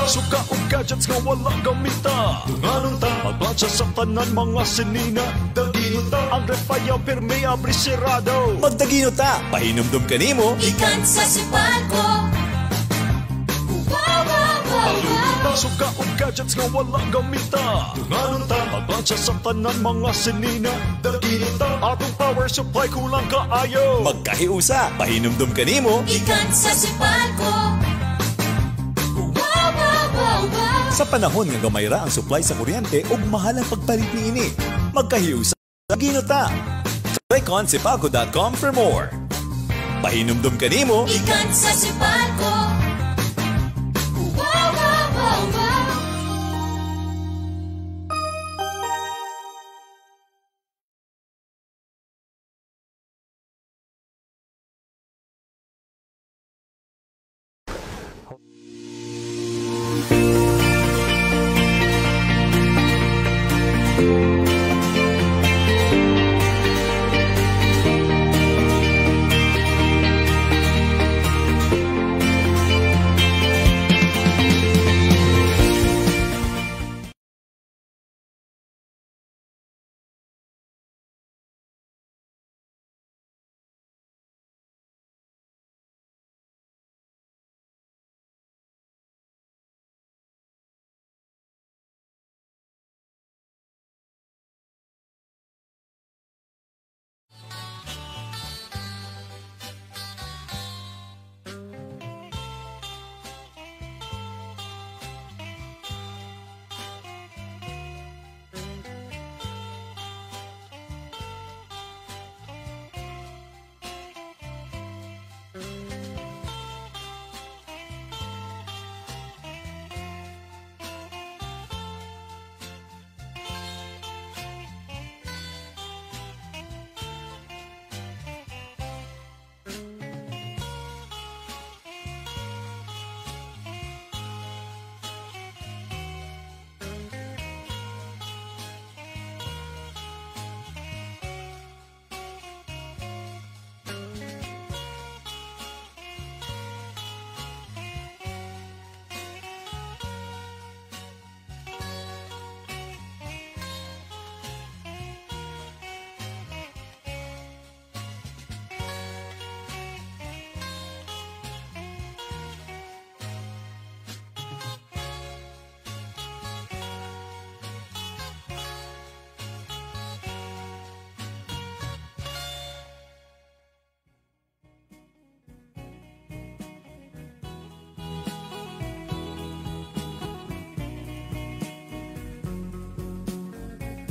Ta suka og gadgets nga wala gamita. Dunganon ta, magplansa sa tanan mga sinina. Dagino ta, ang refayaw pirmi abri sirado. Magdagino ta, pahinumdum kanimo. Ikan sa Sipalko. Wow, wow, wow, wow. Ta suka og gadgets nga wala gamita. Dunganon ta, magplansa sa tanan mga sinina. Dagino ta, atong power supply kulang kaayo. Magkahiusa, pahinumdum kanimo. Ikan sa Sipalko. Wow, wow, wow, wow. Sa panahon nga gamay ra ang supply sa kuryente ug mahal ang pagpalit niini. Magkahiusa, dagino ta. Click on sipalco.com for more. Pahinumdum kanimo. Ikan sa Sipalko. Wow, wow, wow, wow.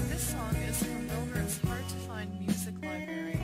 This song is from Milner's Hard to Find Music Library.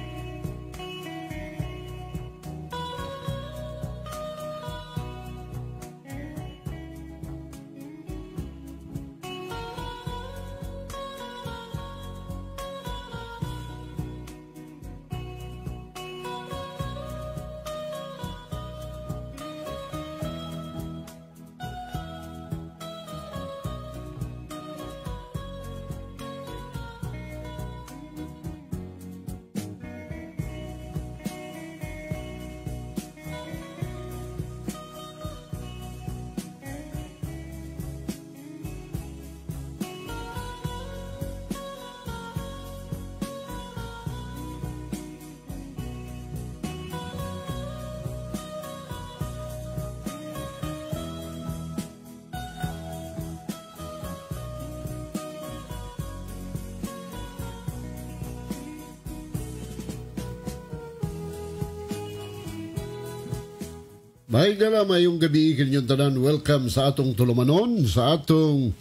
Mahigala, mayong gabi kanyong tanan. Welcome sa atong tulumanon, sa atong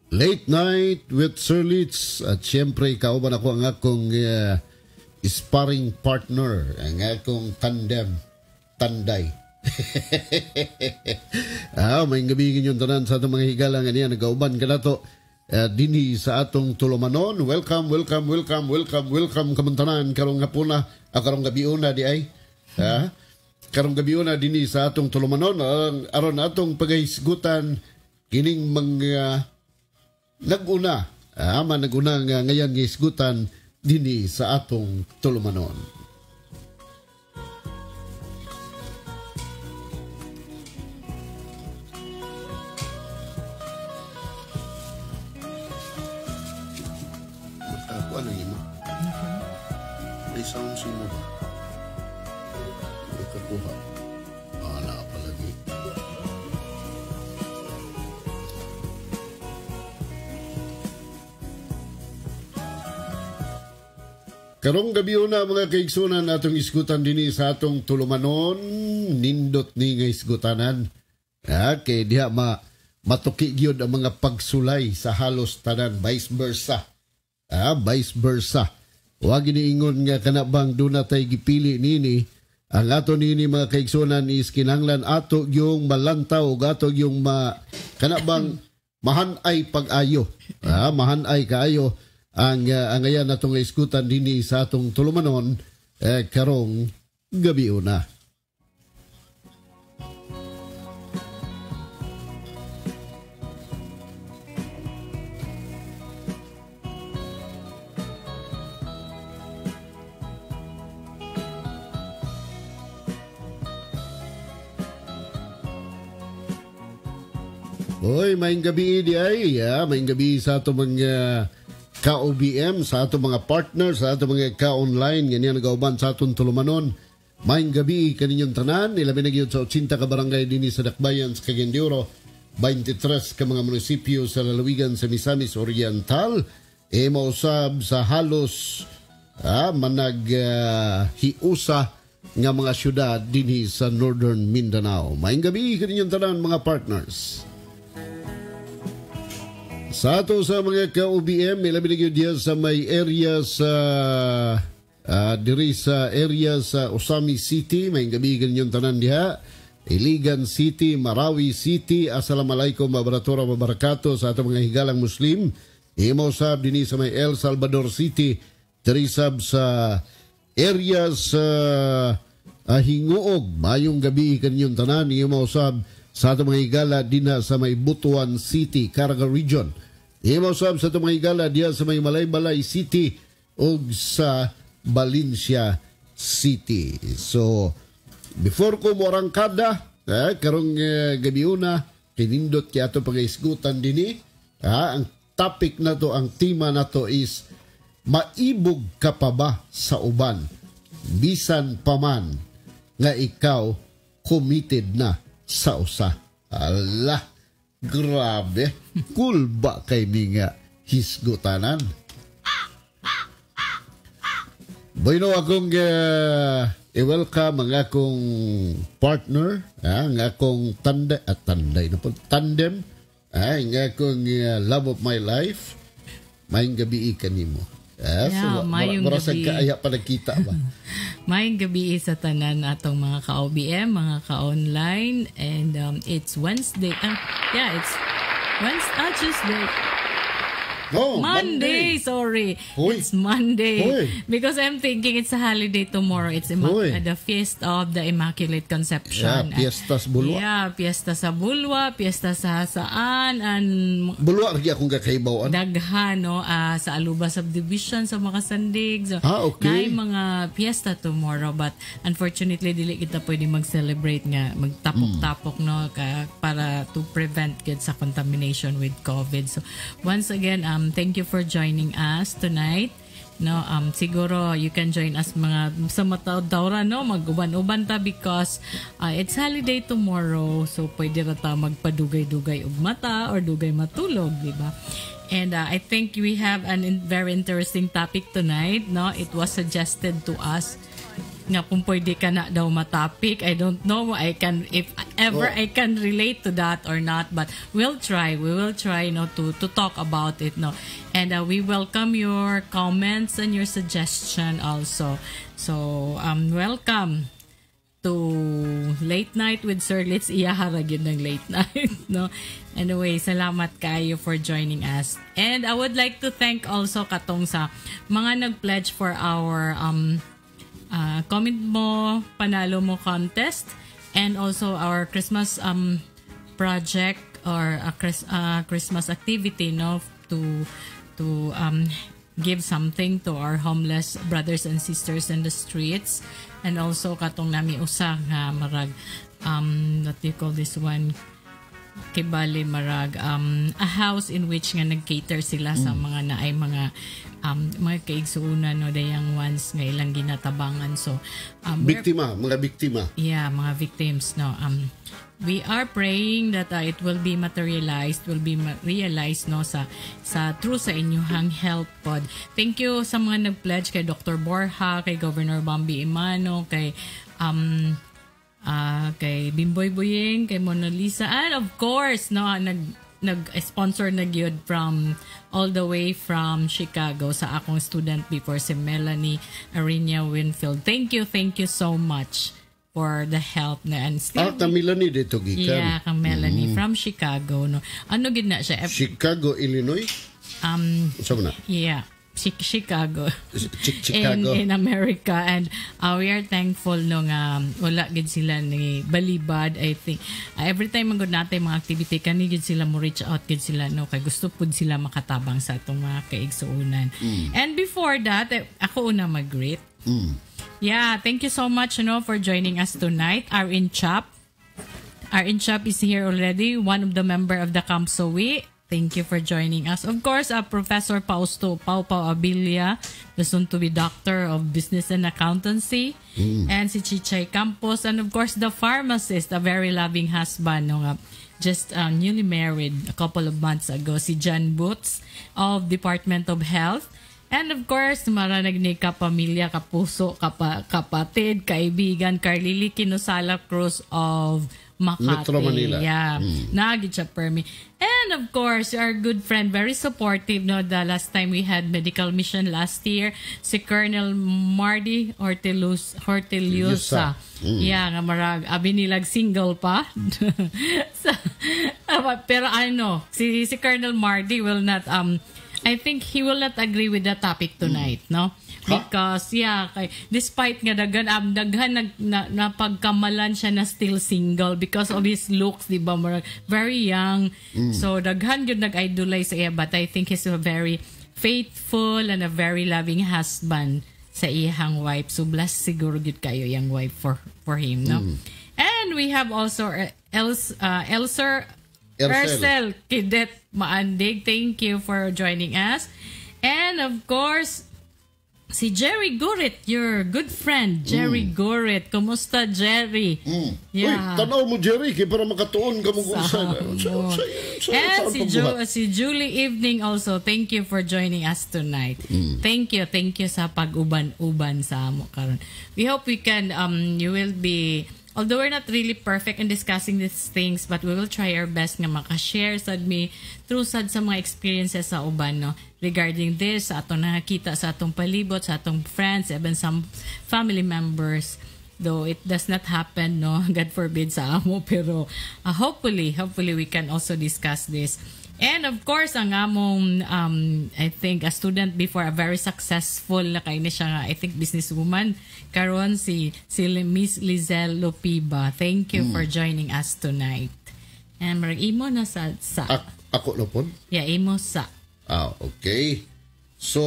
Late Night with Sir Litz. At siyempre, kauban ako ang akong sparring partner, ang akong tandem, tanday. Mayong gabi kanyong tanan sa atong mga higala nga niya. Nagauban ka na to dinhi sa atong tulumanon. Welcome, welcome, welcome, welcome, welcome kamuntanan. Karong hapuna, karong gabi una di ay. Karong gabi una dinhi sa atong tulumanon, aron atong pagahisgutan kining mga naguna, ama naguna nga ngayon hisgutan dinhi sa atong tulumanon. sound si mo ba? Nakakuha. Ah, naa palagi. Karong gabi una, mga kaigsunan, atong isgutan dinhi sa atong tulumanon, nindot ni nga isgutanan. Ah, kay diha matuki gyud ang mga pagsulay sa halos tanan, vice versa. Ah, vice versa. Wa giniingon nga kana bang duna tay gipili nini. Ang ato nini, mga kaigsunan, is kinahanglan ato yung malantaw ug ato yung kana bang mahanay pag-ayo. Ah, mahanay kaayo ang ayan atong isgutan dinhi sa atong tulumanon karong gabi una. Hoy, maayong gabi di ay. Ah, maayong gabi sa ato mga ka-OBM, sa ato mga partner, sa ato mga ka-online, ganyan nagauban sa atong tulumanon. Maayong gabi kaninyong tanan, ilabi na gyud sa 80 ka barangay dinhi sa Dakbayan sa Cagayan de Oro, 23 ka mga munisipyo sa lalawigan sa Misamis Oriental, e mausab sa halos manag hiusa nga mga syudad dinhi sa Northern Mindanao. Maayong gabi kaninyong tanan, mga partners. Sa ato sa mga ka-OBM, ilabi na gyud diya sa may area sa diri sa area sa Ozamiz City, may gabi kaninyong tanan diha. Iligan City, Marawi City, Assalamualaikum warahmatullahi wabarakatuh sa ato mga higalang Muslim. Imo sab dinhi sa may El Salvador City, diri sab sa area sa Gingoog, mayong gabi kaninyong tanan. Imo sab sa ato mga higala dinha sa may Butuan City, Caraga Region. Imo sab sa ato mga higala diha sa may Malaybalay City ug sa Valencia City. So, before ko morangkada, karong gabi una, kinindot kay ato pag-isgutan dinhi. Ang topic na to, ang tema na to is maibog ka pa ba sa uban bisan pa man nga ikaw committed na sa usa? Ala, grabe. Cool ba kay ni nga hisgutanan? Bueno, akong i-welcome ang akong partner, ang akong tanday, at tanday na po, tandem, ang akong love of my life. Maayong gabi kanimo. Yeah, so, maayong mura sa gabi. Kaaya pa nagkita ba? Maayong gabi sa tanan atong mga ka-OBM, mga ka-online, and it's Wednesday. Yeah, it's Wednesday, Tuesday. Oh, Monday, sorry. Hoy. It's Monday. Hoy. Because I'm thinking it's a holiday tomorrow. It's Hoy. the Feast of the Immaculate Conception. Yeah, Fiesta sa Bulwa. Yeah, Fiesta sa Bulwa, Fiesta sa Saan, and Bulwa rin akong kakaibawan. Daghan, no, sa Aluba Subdivision sa Makasandig. So, Ah, okay. naay mga fiesta tomorrow, but unfortunately dili kita pwede mag-celebrate nga magtapok-tapok, no, para to prevent gid sa contamination with COVID. So once again, thank you for joining us tonight. No, siguro you can join us mga sa matawdawra, no, mag-uban-uban ta because it's holiday tomorrow, so pwede ra ta magpadugay-dugay og mata or dugay matulog, di ba? And I think we have an very interesting topic tonight, no? It was suggested to us nga kung pwede ka na daw matapik. I don't know I can if ever Oh. I can relate to that or not, but we'll try. We will try, no, to talk about it, no. And we welcome your comments and your suggestion also. So welcome to Late Night with Sir Litz. Iyahara gyud ng late night, no? Anyway, salamat kayo for joining us. And I would like to thank also katong sa mga nag-pledge for our comment mo, panalo mo contest, and also our Christmas project or a Christmas activity, no, to give something to our homeless brothers and sisters in the streets. And also katong nami usa nga marag what do you call this one, Kibali marag a house in which nga nag-cater sila sa mga naay mga kaigsuonan, no, the young ones nga ilang ginatabangan. So Biktima, mga biktima. Yeah, mga victims, no. We are praying that it will be materialized, will be realized, no, sa through sa inyong help pod. Thank you sa mga nag-pledge kay Dr. Borja, kay Governor Bambi Emano, kay Bimboy Buying, kay Mona Lisa, and of course, no, nag-sponsor na gyud from all the way from Chicago sa akong student before, si Melanie Arena Winfield. Thank you so much for the help na and still Ah, Camila ni dito gikan. Yeah, kang Melanie from Chicago, no. Ano gid na siya? Chicago, Illinois. Unsa man na? Yeah, Chicago. Chicago. In America, and we are thankful, no, nga wala gid sila ni balibad. I think every time man gud natay mga activity kani gid sila mo reach out gid sila, no, kay gusto pud sila makatabang sa atong mga kaigsuonan. And before that, eh, ako una mag-greet. Yeah, thank you so much, no, for joining us tonight. Arin Chap. Arin Chap is here already, one of the member of the Kamsowi. Thank you for joining us. Of course, Professor Pausto Pau Pau Abilia, the soon-to-be Doctor of Business and Accountancy, and si Chichay Campos, and of course, the pharmacist, a very loving husband, no, nga, just newly married a couple of months ago, si John Boots of Department of Health. And of course, maranag ni kapamilya, kapuso, kapatid, kaibigan, Carlili Kinusala Cruz of Makati. Metro Manila. Yeah. Nagid siya permi. And of course, our good friend, very supportive, no, the last time we had medical mission last year, si Colonel Marty Hortilus, Hortilusa. Yeah, nga marag, abi nilag single pa. So, pero ano, si Colonel Marty will not, I think he will not agree with the topic tonight, no? Because, yeah, kay, despite nga daghan napagkamalan siya na still single because of his looks, di ba? Murag, very young. So, daghan yun nag-idolize sa iya. But I think he's a very faithful and a very loving husband sa iyang wife. So, blessed siguro gyud kayo iyang wife for him, no? And we have also Elser Ercel. Ercel Kidet Maandig. Thank you for joining us. And of course, si Jerry Gurit, your good friend, Jerry Gurit. Kumusta, Jerry? Uy, tanaw mo, Jerry, kay para makatuon ka mo kung saan. And si Julie Evening also, thank you for joining us tonight. Thank you sa pag-uban-uban sa amo karon. We hope we can, you will be, although we're not really perfect in discussing these things, but we will try our best nga makashare sad mi through sad sa mga experiences sa uban, no, regarding this, sa atong nakakita sa atong palibot, sa atong friends, even some family members. Though it does not happen, no, God forbid sa amo, pero hopefully we can also discuss this. And of course, ang among, I think, a student before, a very successful na kay ni siya nga, I think, businesswoman, karon si Miss Lizelle Lupiba. Thank you for joining us tonight. And marag imo na sa Ako na po? Yeah, imo sa. Ah, okay. So,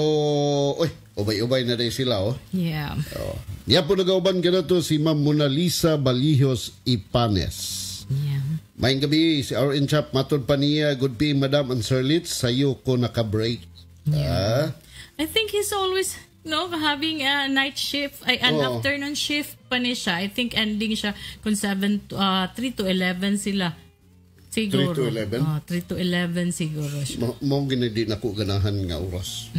uy, ubay-ubay na rin sila, oh. Yeah. Oh. Ya po nagauban ka na to si Ma'am Mona Lisa Balijos Ipanes. Yeah. Maayong gabi, si our in chap matod pa niya, good be Madam and Sir Litz, sayo ko naka-break. Ah, I think he's always, no, having a night shift, ay, an Oo. Afternoon shift pa ni siya. I think ending siya kung 7 to, 3 to 11 sila. Siguro. 3 to 11? Oh, 3 to 11 siguro siya. Mo gina di nako ganahan nga oras.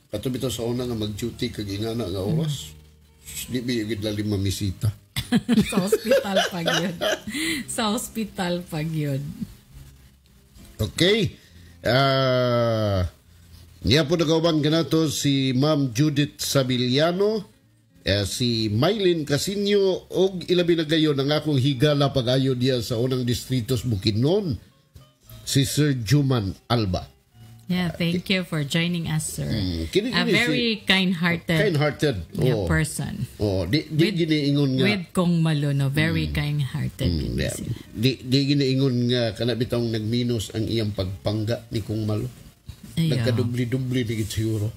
Kato bitaw sa una nga mag-duty kag ingana nga oras. Di ba yung lalim mamisita? Sa hospital pag yun. Sa hospital pag yun. Okay. Ah, niya po nagauban kanato si Ma'am Judith Sabiliano, eh, si Mylene Casino og ilabi na gayon ang akong higala pag-ayo diya sa unang distrito sa Bukidnon, si Sir Juman Alba. Yeah, thank you for joining us, sir. Kini- A kini very kind-hearted, Kind-hearted. yeah, Oh. person. Oh, di giniingon nga. With Kong Malo, no? Very kind-hearted. Yeah. Di giniingon nga kana bitawng nagminus ang iyang pagpangga ni Kong Malo. Yeah. Nagkadubli-dubli ni gid siguro.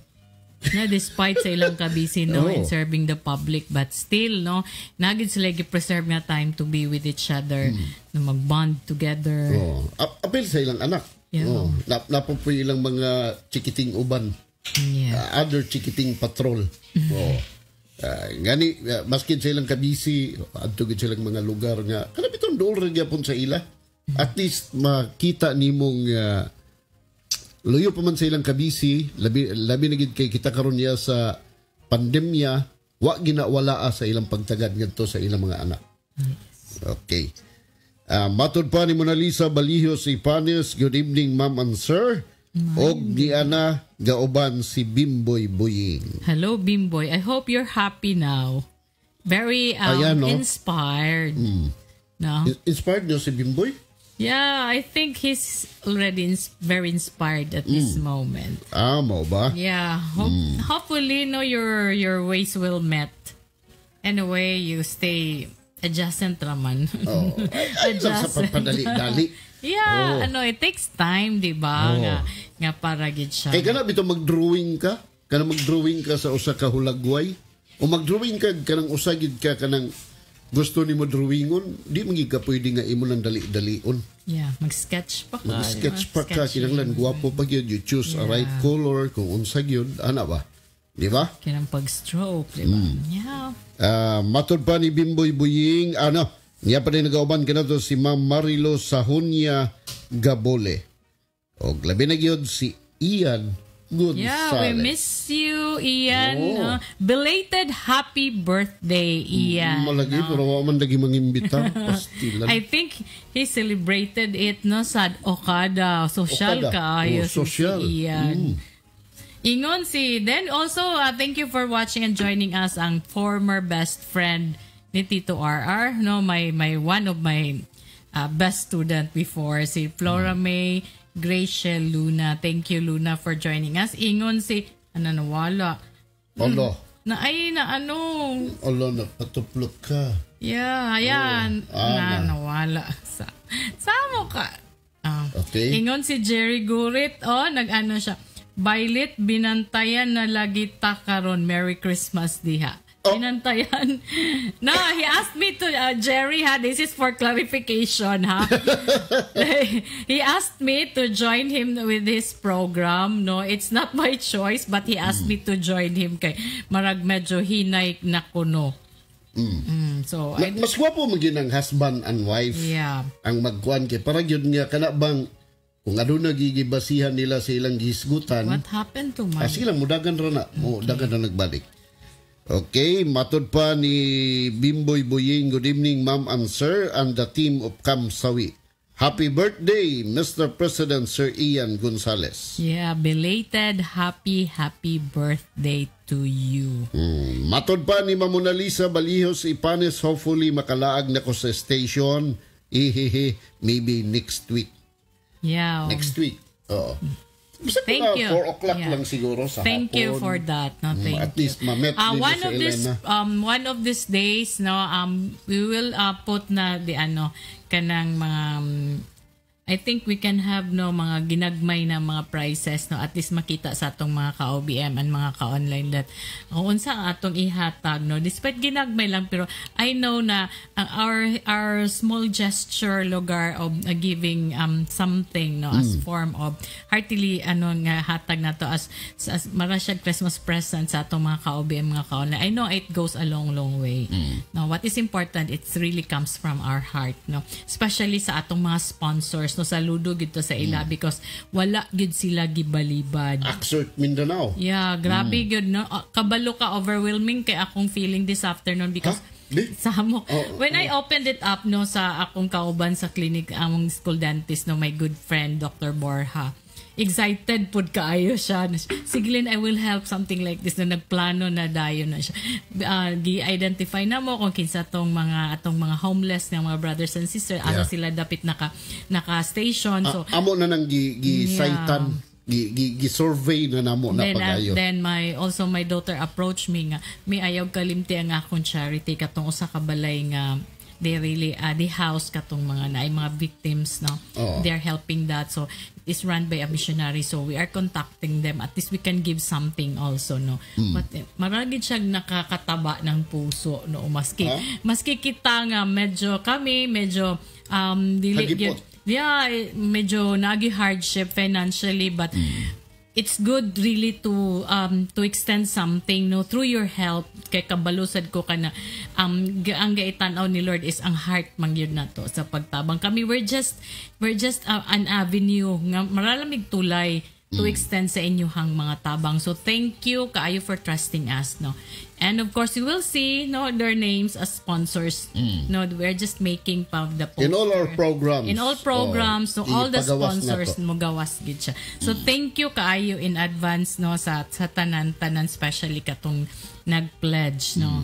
Na despite sa ilang kabisi, no, in serving the public, but still, no, naa gyud sila gi-preserve nga time to be with each other, na mag-bond together. Oh, apil sa ilang anak. Oh, naa pa poy ilang mga chikiting uban. Other chikiting patrol. Oh. Gani maskin sa ilang kabisi, adto gid silang mga lugar nga kana bitong dool ra gyapon sa ila. At least makita nimong luyo pa man sa ilang kabisi, labi labi na gid kay kita karon niya sa pandemya, wa ginawala sa ilang pagtagad ngadto sa ilang mga anak. Okay. Matod pa ni Mona Lisa Balihos Ipanes, good evening, ma'am and sir. Og di ana gauban si Bimboy Buying. Hello, Bimboy. I hope you're happy now. Very Ayan, no? inspired. No? Inspired niyo si Bimboy? Yeah, I think he's already very inspired at this moment. Ah, mao ba? Yeah, hopefully, no, your ways will met. Anyway, you stay adjacent raman. Oh, ay, lang sa pagpadali-dali. Yeah, ano, it takes time, di ba? Oh. Nga para gid siya. Kay kana bitaw mag-drawing ka, kana mag-drawing ka sa usa ka hulagway, o mag-drawing ka kanang usa gid ka kanang gusto nimo drawingon, di man gid ka pwede nga imo nang dali-dalion. Yeah, mag-sketch pa ka. Mag-sketch pa ka, Sketch. Kinahanglan gwapo pa gyud, you choose a right color kung unsa gyud, ana ba? Di ba? Kinang pag-stroke, di ba? Yeah. Matod pa ni Bimboy Buying, ano, niya pa din nagauban kanato si Ma'am Marilo Sahunya Gabole. Og labi na gyud si Ian Gonzales. Yeah, we miss you, Ian. Oh. Belated happy birthday, Ian. Malagi, No? pero wa man lagi mangimbita. Pastilan. I think he celebrated it, no, sa Okada. Social Okada. kaayo Oh, social. si Ian. Ingon si then also thank you for watching and joining us, ang former best friend ni Tito RR, no, my one of my best student before, si Flora May Graciel Luna. Thank you, Luna, for joining us. Ingon si ano, nawala Olo. na ay na ano. Olo, napatuplok ka. Yeah, ayan. Oh, ah, na, nawala. Sa mo ka. Ah. Okay. Ingon si Jerry Gurit, oh, nag-ano siya. Bailit, binantayan na lagi ta karon. Merry Christmas diha. Oh. Binantayan. No, he asked me to, Jerry ha, this is for clarification ha. He asked me to join him with his program. No, it's not my choice, but he asked me to join him kay marag medyo hinay na kuno. So, I, Mas gwapo man gyud ang husband and wife ang magkuan kay para gyud nga kana bang kung aduna gigibasihan nila sa ilang gihisgutan. What happened to my Ah, sige lang, mudagan ra na. Mudagan na nagbalik. Okay, matod pa ni Bimboy Buying, good evening, ma'am and sir, and the team of Kamsawi. Happy birthday, Mr. President Sir Ian Gonzales. Yeah, belated happy, happy birthday to you. Matod pa ni Ma'am Mona Lisa Balihos Ipanes, hopefully makalaag na ko sa station. Ihihi, maybe next week. Next week. Oo. Basta Thank mga you. 4 o'clock lang siguro sa Thank you hapon. for that. No, thank At least you. ma-met nila One si of this Elena. One of these days, no, we will put na the ano kanang mga I think we can have, no, mga ginagmay na mga prices, no, at least makita sa atong mga ka-OBM and mga ka-online that kung unsa ang atong ihatag, no, despite ginagmay lang, pero I know na ang our small gesture lugar of giving something, no, as form of heartily ano nga hatag nato as mara siya Christmas present sa atong mga ka-OBM, mga ka-online. I know it goes a long, long way, no? What is important, it really comes from our heart, no, especially sa atong mga sponsors, no? Saludo gid to sa ila because wala gid sila gibalibad. Axert Mindanao. Yeah, grabe gyud, no. Ah, kabalo ka, overwhelming kay akong feeling this afternoon because Ha? Di? sa mo Oh, when I opened it up, no, sa akong kauban sa clinic, among school dentist, no, my good friend Dr. Borja, excited pud kaayo siya. "Sige Lynn, I will help," something like this na nagplano na dayon na siya. Gi-identify na mo kung kinsa tong mga atong mga homeless nga mga brothers and sisters, asa sila dapit naka station. So Amo na nang gi saitan, gi survey na namo na then, pagayo. Then my also my daughter approached me nga may ayaw kalimti ang akong charity katong usa ka balay nga they really the house katong mga na ay mga victims, no. Oo. They're helping that, so is run by a missionary, so we are contacting them. At least we can give something also, no. But maragid siya nakakataba ng puso, no, maski maski kita nga medyo kami medyo dili Hagipot. Yeah, eh, medyo nagi hardship financially, but it's good really to extend something, no, through your help, kay kabalo sad ko kana ang gaitan-aw ni Lord is ang heart man gyud nato sa pagtabang. Kami, we're just an avenue nga maralamig tulay to extend sa inyuhang mga tabang. So thank you kaayo for trusting us, no. And of course, you will see, no, their names as sponsors, no. We're just making pa the In all our poster. Programs. In all programs, Oh, no, all the ipagawas na sponsors to. Mogawas gid siya. So thank you kaayo in advance, no, sa tanan-tanan, especially katong nag-pledge, no.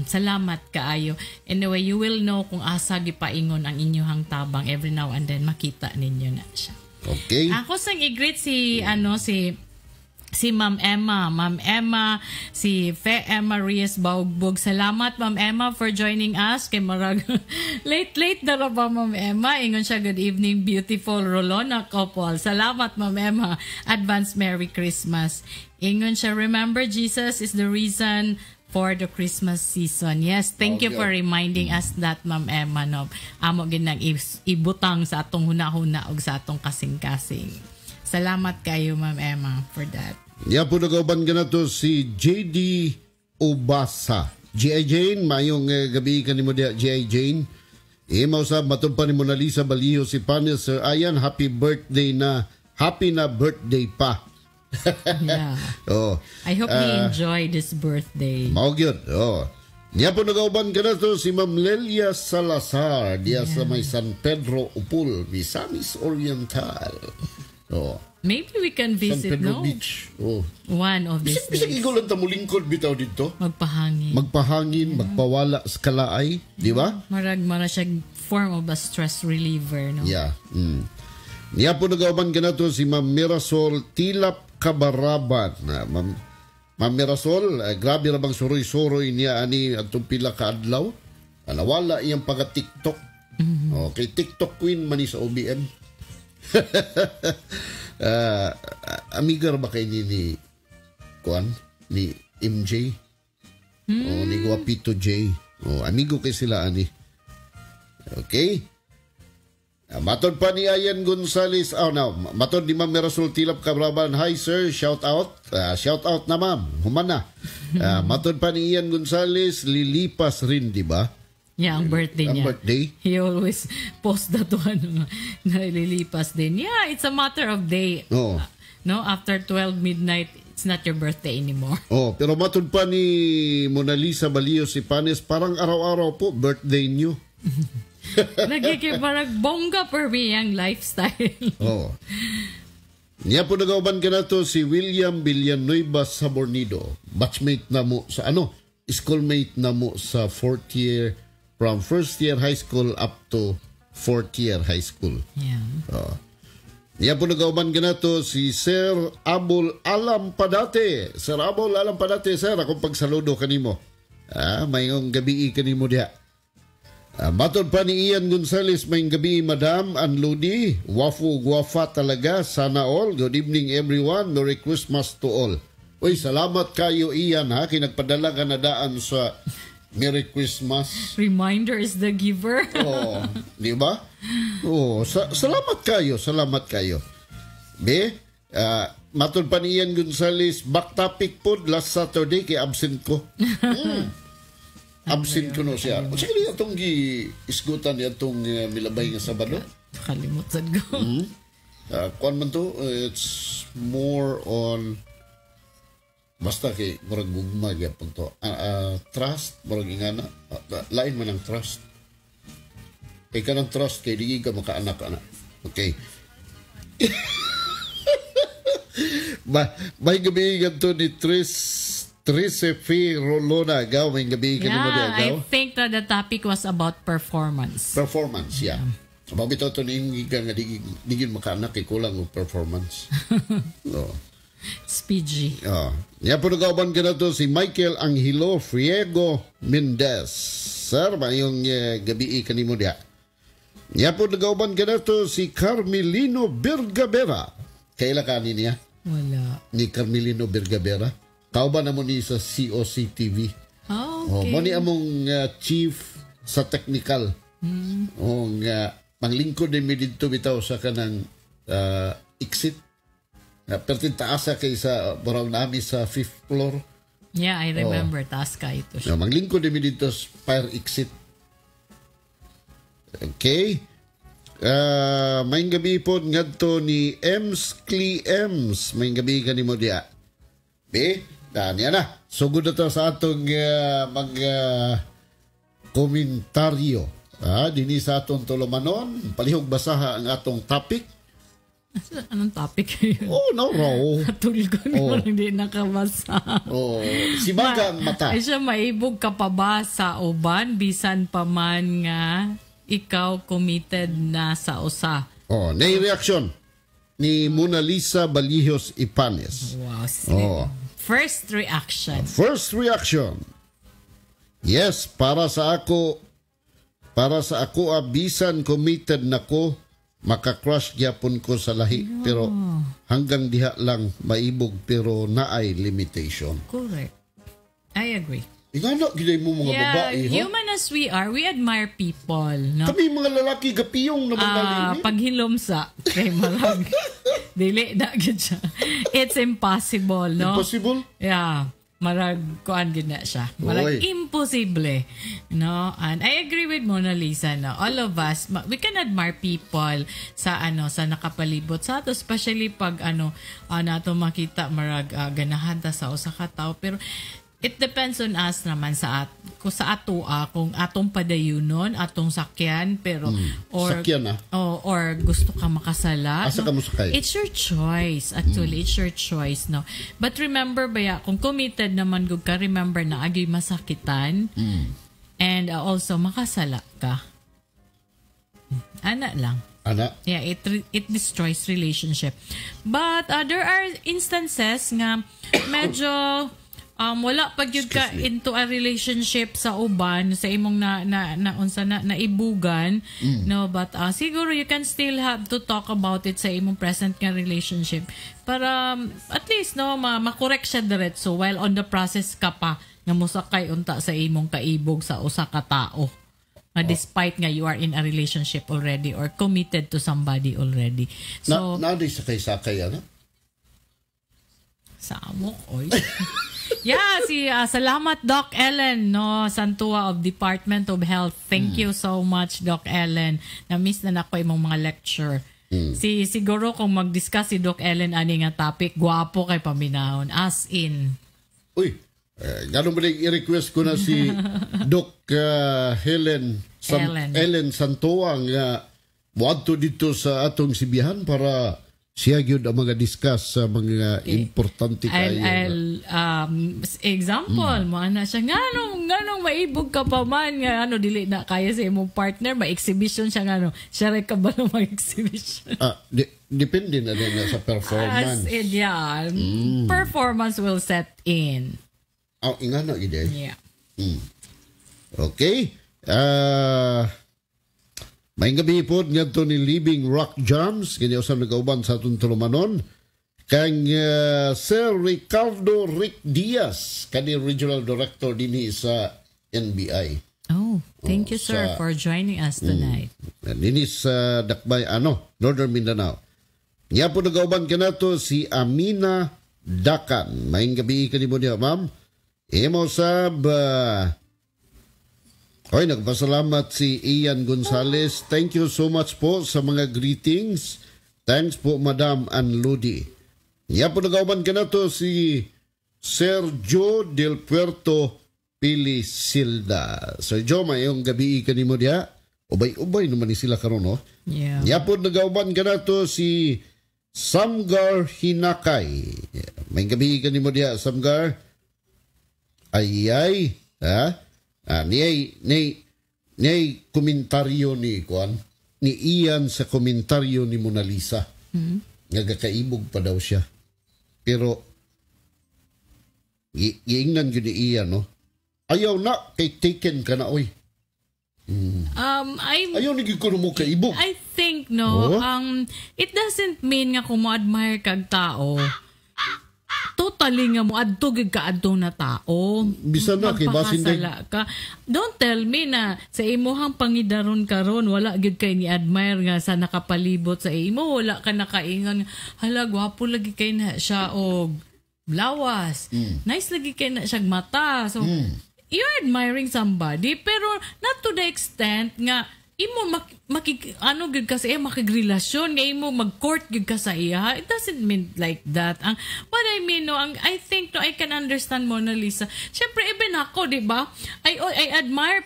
Salamat kaayo. Anyway, you will know kung asa gipaingon ang inyuhang tabang. Every now and then makita ninyo na siya. Okay. Ako sang i-greet si ano, si si Ma'am Emma, Ma'am Emma, si Fe Emma Reyes Baugbog. Salamat, Ma'am Emma, for joining us. Kay marag late late na ra ba, Ma'am Emma? Ingon siya, "Good evening, beautiful Rolona couple." Salamat, Ma'am Emma. Advance Merry Christmas. Ingon siya, "Remember, Jesus is the reason for the Christmas season." Yes, thank you for reminding us that, Ma'am Emma, no. Amo ginang ibutang sa atong huna-huna ug sa atong kasing-kasing. Salamat kayo, Ma'am Emma, for that. Ya po, nagauban ka na to si JD Ubasa. G.I. Jane, mayong gabi kanimo diya, G.I. Jane. Imaw sa matod pa ni Mona Lisa Baliho si Panis, "Sir Ayan, happy birthday na, happy na birthday pa." Oh. I hope he enjoyed his birthday. Mao gyud. Oh. Niya po, nagauban ka na to si Ma'am Lelia Salazar diya sa may San Pedro Upul, Misamis Oriental. Oh. Maybe we can San visit, Pedro no? Beach. Oh. One of these Bisag bisag days. ikaw lang ta mulingkod bitaw dito. Magpahangin. Magpahangin, magpawala sa kalaay, di ba? Marag mara siya form of a stress reliever, no? Yeah. Niya po, nagauban ka na to si Ma'am Mirasol Tilap Kabaraban. Na, Ma'am Mirasol, grabe ra bang suroy-suroy niya ani atong pila ka adlaw. Nawala iyang pagka-TikTok. Okay, TikTok queen man ni sa OBM. Amiga ra ba kay ni Kuan ni MJ? O ni Guapito J. O amigo kay sila ani. Okay? Matod pa ni Ayan Gonzales, oh no, matod ni Ma'am Mirasol Tilap Cabraban, "Hi sir, shout out." Shout out na, ma'am, human na. Matod pa ni Ian Gonzales, lilipas rin, di ba? Yeah, ang birthday Ang niya. birthday. He always post that one na lilipas din. Yeah, it's a matter of day. Oo. No, after 12 midnight, it's not your birthday anymore. Oh, pero matod pa ni Mona Lisa Balio si Panes, "Parang araw-araw po birthday niyo." Nagiging parang bongga per me ang lifestyle. Oh. Niya po, nagauban ka na to si William Villanueva Sabornido. Batchmate na mo sa ano, schoolmate na mo sa fourth year, from first year high school up to fourth year high school. Oh. Niya po, nagauban ka na to si Sir Abul Alam Padate. Sir Abul Alam Padate, sir, akong pagsaludo kanimo. Mayong gabi kanimo diha. Matod pa ni Ian Gonzales, "Mayong gabi, Madam Anludi. Wafu guwafa talaga. Sana all. Good evening, everyone. Merry Christmas to all." Uy, salamat kayo, Ian, ha. Kinagpadala ka na daan sa Merry Christmas. Reminder is the giver. Oo, di ba? Oo, salamat kayo, salamat kayo. Be, matod pa ni Ian Gonzales, "Back topic po last Saturday kay absent ko." Absent ko no siya. Sige niya itong gi-isgutan niya itong milabay nga Sabado. Kalimot sad ko. Kuan man to, it's more on basta kay murag gugma gyapon to. Trust, murag ingana. Lain man ang trust. Kay kanang trust kay di ka makaanak ana. Okay. May gabi to ni Tris Trisefi Rolona. Gaw, may gabi ka nimo Yeah, diya, I gaw. think that the topic was about performance. Performance, yeah. Mao bitaw to ni ka nga di gyud makaanak kay kulang og performance. Oh. It's PG. Oh. Ya po, nagauban ka na to si Michael Angelo Friego Mendez. Sir, mayong gabi kanimo diha. Nya po nagauban kanato si Carmelino Bergabera. Kaila ka ni niya? Wala. Ni Carmelino Bergabera. Kauban na mo ni sa COC TV. Oh, Oh, okay. mo ni among chief sa technical. Oh, nga panglingkod din mi didto bitaw sa kanang exit. Pertin taas sa kay sa borang nami sa fifth floor. Yeah, I remember. Taas ka ito siya. No, manglingkod din mi didto sa fire exit. Okay. Maayong gabi po ngadto ni Ems Clee Ems. Maayong gabi kanimo diya. Be, niya na. Sugod na to sa atong mga komentaryo. Dinhi sa atong tulumanon, palihog basaha ang atong topic. Anong topic yun? Oh, no, raw. Tulgon Oh. ko hindi nakabasa. Oh, simaga ang mata. Ay siya, maibog ka pa ba sa uban bisan pa man nga ikaw committed na sa usa? Oh, nay reaction ni Mona Lisa Balijos Ipanes. Wow. Oh. First reaction. First reaction. Yes, para sa ako, bisan committed na ko, maka-crush gyapon ko sa lahi, pero hanggang diha lang maibog, pero naay limitation. Correct. I agree. Ingana gyud mo mga Yeah, babae, ha? human as we are, we admire people, no? Kami mga lalaki gapiyong naman gali. Paghilom sa kay marag dili na gyud siya. It's impossible, no? Impossible? Yeah. Marag kuan gyud na siya. Marag Oy. imposible. No? And I agree with Mona Lisa, no. All of us, we can admire people sa ano, sa nakapalibot sa ato, especially pag ano, nato makita marag ganahan ta sa usa ka tawo, pero it depends on us naman sa at kung sa ato kung atong padayunon, atong sakyan, pero or Sakyan, ah. Oh, or gusto ka makasala. Asa no? ka mosakay? It's your choice. Actually, it's your choice, no? But remember, baya, kung committed naman gud ka, remember na agay masakitan. And also, makasala ka. Ana lang. Ana. Yeah, it destroys relationship. But there are instances nga medyo wala pa gyud ka Excuse me. into a relationship sa uban sa imong na na, na unsa na naibugan, no, but siguro you can still have to talk about it sa imong present nga relationship para at least, no, ma-correct siya diretso while on the process ka pa nga mosakay unta sa imong kaibog sa usa ka tao nga despite nga you are in a relationship already or committed to somebody already. So, Na, naa sakay-sakay, ano? Samok, oy. Yeah, si salamat Doc Ellen, no, Santua of Department of Health. Thank you so much, Doc Ellen. Na-miss na nako imong mga lecture. Si siguro kung mag-discuss si Doc Ellen ani nga topic, guwapo kay paminahon, as in. Uy, eh, ganun ba rin i-request ko na si Doc Helen Ellen. Ellen Santoa nga muadto dito sa atong Sibihan para siya gyud ang mga discuss sa mga importante I'll, kayo. I'll, example, mo ana siya, nganong maibog ka pa man, nga ano, dili na kaya sa imong partner, ma-exhibition siya nga, ano, siya rin ka ba na mag-exhibition? Ah, depende na din na sa performance. As in, yeah, performance will set in. Ah, ingana gyud eh. Yeah. Okay. Ah, maayong gabi po ngadto ni Living Rock Jams, kini usab nagauban sa atong tulumanon kang Sir Ricardo Rick Diaz, kani Regional Director dinhi sa NBI. Oh, thank you, sir, for joining us tonight. Dinhi sa Dakbay ano, Northern Mindanao. Nya po nagauban kanato si Amina Dakan. Maayong gabi kanimo diha, ma'am. Imo sab Oy, nagpasalamat si Ian Gonzales. Thank you so much po sa mga greetings. Thanks po, Madam Anludi. Nya po nagauban kanato si Sir Joe Del Puerto Pilisilda. Sir Joe, maayong gabi kanimo diha. Ubay-ubay naman ni sila karon, no? Yeah. Nya po nagauban kanato si Samgar Hinakay. Maayong gabi kanimo diha, Samgar. Ay ay, ha? Ah, niyay komentaryo ni kuan ni Ian sa komentaryo ni Mona Lisa. Nga gakaibog pa daw siya. Pero giingnan gyud ni Ian, no. Ayaw na kay taken ka na, oy. I'm Ayaw ni gyud ko mo kaibog. I think no, Oh? It doesn't mean nga kung mo-admire kag tao, totally nga mo adto gyud ka adto na tao. Bisan na, kay basin day- Magpakasala ka. Don't tell me na sa imuhang pangidaron karon wala gyud kay ni admire nga sa nakapalibot sa imo, wala ka nakaingon, "Hala, gwapo lagi kay na siya og lawas. Nice lagi kay na siya mata." So you're admiring somebody pero not to the extent nga imo mak, makig ano gyud ka sa iya, makigrelasyon nga imo mag-court gyud ka sa iya. It doesn't mean like that. Ang what I mean, no, ang I think, no, I can understand Mona Lisa. Syempre, even ako, di ba, I admire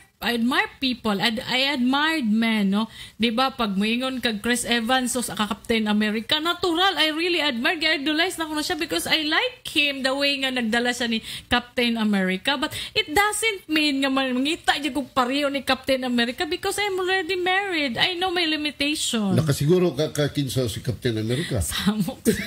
people. I admired men, no? 'Di ba pag moingon kag Chris Evans o sa Captain America, natural, I really admire, idolize na ko na siya because I like him, the way nga nagdala siya ni Captain America. But it doesn't mean nga mangita jud kog pareho ni Captain America because I'm already married. I know my limitation. Nakasiguro ka kakinsa si Captain America. Samok siya.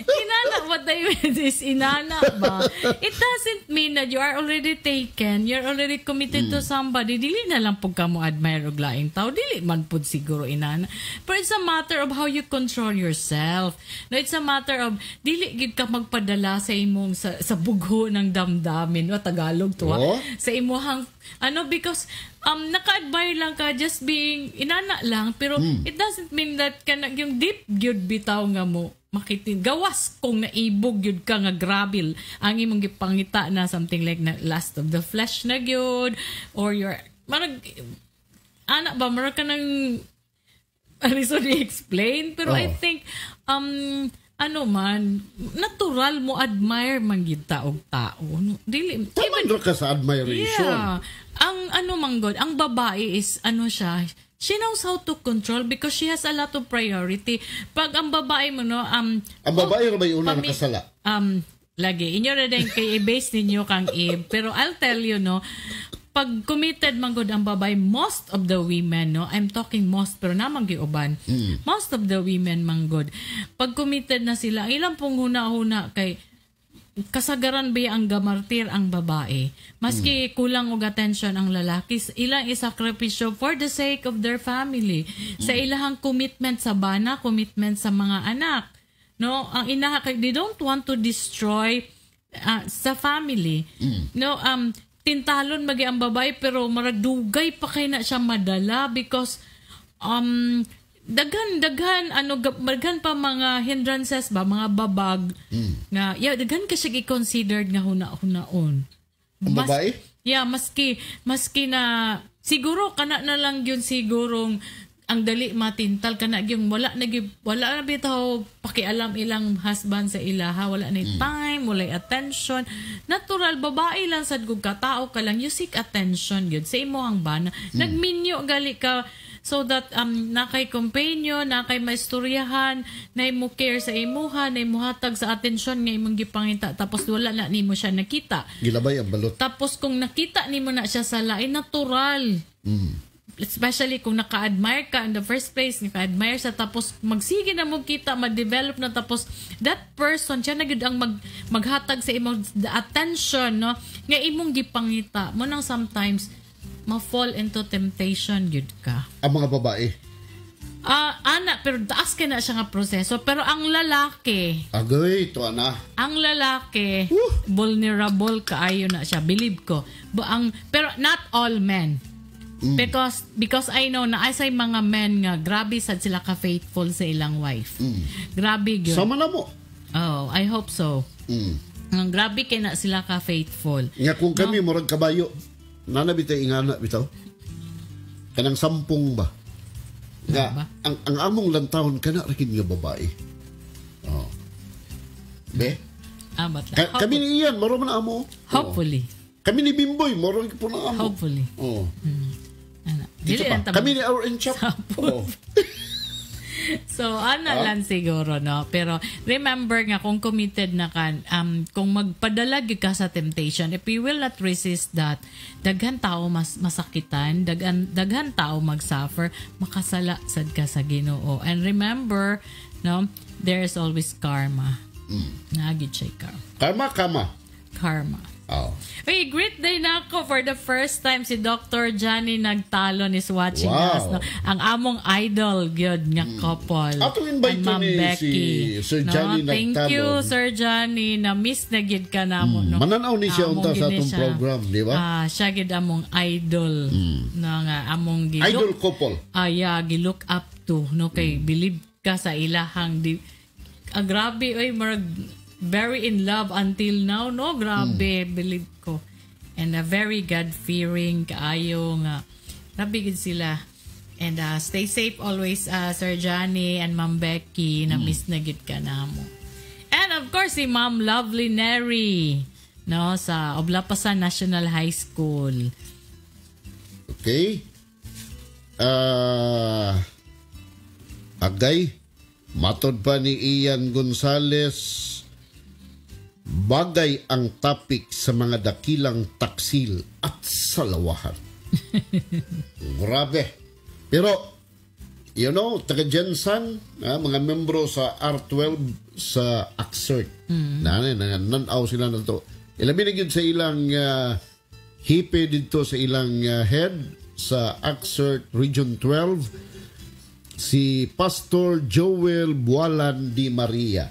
Inana, what I mean is, inana ba? It doesn't mean that you are already taken, you're already committed to somebody. Dili na lang pud ka mo admire og laing tao. Dili man pud siguro inana. But it's a matter of how you control yourself. No, it's a matter of dili gid ka magpadala sa imong sa bugho ng damdamin. O Tagalog to ha? Oh. Sa imuhang ano, because naka-admire lang ka, just being inana lang, pero it doesn't mean that kana yung deep gyud bitaw nga mo makitin gawas kung naibog gyud ka nga grabe ang imong gipangita na something like na lust of the flesh na gyud or your marag ana ba, marag ka ng ano, so explain, pero I Oh. think ano man, natural mo admire man gyud ta og tao, no? Dili Tama ra ka sa admiration. Yeah. Ang ano man god, ang babae is ano siya, she knows how to control because she has a lot of priority. Pag ang babae mo, no, Ang babae ra ba yung una nakasala? Lagi inyo ra din kay i-base ninyo kang Eve, pero I'll tell you, no, pag committed man gud ang babae, most of the women, no, I'm talking most, pero namang giuban. Most of the women man gud, pag committed na sila, ang ilang pong huna-huna kay kasagaran ba ang gamartir ang babae. Maski kulang og attention ang lalaki, ilang isakripisyo for the sake of their family. Sa ilahang commitment sa bana, commitment sa mga anak. No, ang inaha kay they don't want to destroy sa family. No, tintalon magi ang babae pero marag dugay pa kay na siya madala because daghan daghan ano daghan pa mga hindrances ba, mga babag nga, yeah, daghan ka siya i-considered nga huna-hunaon. Ang babae? Yeah, maski maski na siguro kana na lang yun, sigurong ang dali matintal kana yung wala na gyud, wala na bitaw pakialam ilang husband sa ilaha, wala na time, wala attention. Natural, babae lang sad kung katao ka lang, you seek attention gyud sa imo ang bana. Nagminyo gali ka so that nakay companion, nakay maistoryahan, na mo care sa imuha, na mo hatag sa attention nga imong gipangita, tapos wala na nimo siya nakita. Gilabay ang balot. Tapos kung nakita nimo na siya sa lain, natural. Especially kung naka-admire ka in the first place, naka-admire siya, tapos magsige na mo kita, ma-develop na, tapos that person, siya na gyud ang maghatag sa imong the attention, no? Nga imong gipangita. Mo nang sometimes, ma-fall into temptation gyud ka. Ang mga babae. Ah, ana, pero taas kay na siya nga proseso. Pero ang lalaki, Agay, ito ana. Ang lalaki, vulnerable kaayo na siya, believe ko. Ba ang pero not all men. Because I know na ay mga men nga grabe sad sila ka faithful sa ilang wife. Grabe gyud. Sama na mo. Oh, I hope so. Ang grabe kay na sila ka faithful. Nga kung kami murag kabayo, nana bitay ingana bitaw. Kanang sampung ba? Nga Ba? ang among lantawon kana ra kini nga babae. Oh. Be? Ah, but Kami ni Ian, moro man amo. Hopefully. Kami ni Bimboy, moro po na amo. Hopefully. Oh. Ana. Dito Dili pa. lang ta- Kami ni Aaron Chap. Sampung. Oh. So, ana lang siguro, no? Pero, remember nga, kung committed na ka, kung magpadala gyud ka sa temptation, if you will not resist that, daghan tao mas masakitan, daghan tao mag-suffer, makasala sad ka sa Ginoo. And remember, no, there is always karma. Naa gyud siya karma. Karma, kama. Karma. Oh. Uy, greet day na ako for the first time si Dr. Johnny Nagtalon is watching us. No? Ang among idol gyud nga couple. Atong invite And Ma'am ni Becky. si Sir Johnny No? Thank Nagtalon. you, Sir Johnny. Na-miss na gyud ka namo. No? Mananaw ni siya Among unta sa gyud ni atong siya. program, di ba? Ah, siya gyud among idol. No, nga among gilook Idol couple. Ah, yeah, gilook up to, no, kay believe ka sa ilahang di ah, grabe oy, murag very in love until now, no, grabe, believe ko, and a very God fearing kaayo nga, grabe gid sila. And stay safe always, Sir Johnny and Ma'am Becky. Na miss na gid ka namo. And of course si Ma'am Lovely Neri, no, sa Oblapasan National High School. Okay. Ah, agay, matod pa ni Ian Gonzales, bagay ang topic sa mga dakilang taksil at salawahan. Grabe. Pero, taga GenSan, mga membro sa R12 sa ACSERT, na, na, nanaw sila na to. Ilabi na gyud sa ilang hipe dito sa ilang head sa ACSERT Region 12, si Pastor Joel Bualan Di Maria.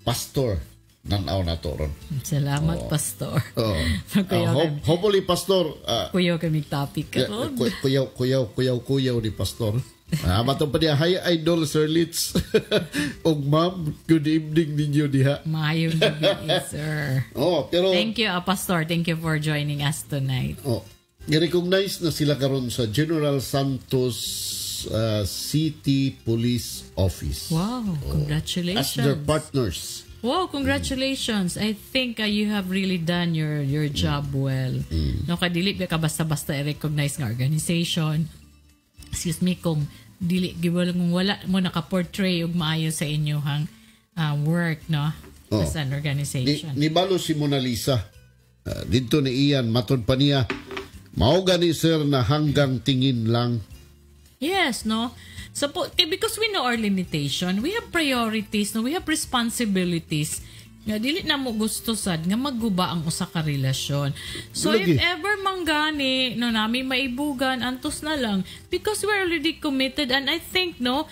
Pastor, nanaw na to ron. Salamat, Pastor. Oh. Kuyaw Hopefully, Pastor, Kuyaw kami topic yeah, karon. Kuyaw, kuyaw, kuyaw, kuyaw ni Pastor. Matong pa niya, hi Idol Sir Litz. Og ma'am, good evening ninyo diha. Maayong gabi, sir. Oh, pero Thank you, Pastor. Thank you for joining us tonight. Oh, i-recognize na sila karon sa General Santos City Police Office. Wow, congratulations. As their partners. Wow, congratulations. I think you have really done your job well. No, kadili ba ka basta-basta i-recognize nga organization. Excuse me, kung dili giwala kung wala mo naka-portray og maayo sa inyong work, no? Oh. As an organization. Nibalo si Mona Lisa. Dito ni Ian, matod pa niya, mao gani, sir, na hanggang tingin lang. Yes, no? So, po, kay because we know our limitation, we have priorities, no? We have responsibilities. Nga dili na mo gusto sad nga magguba ang usa ka relasyon. So Lagi. if ever manggani no nami maibugan, antos na lang because we're already committed and I think, no,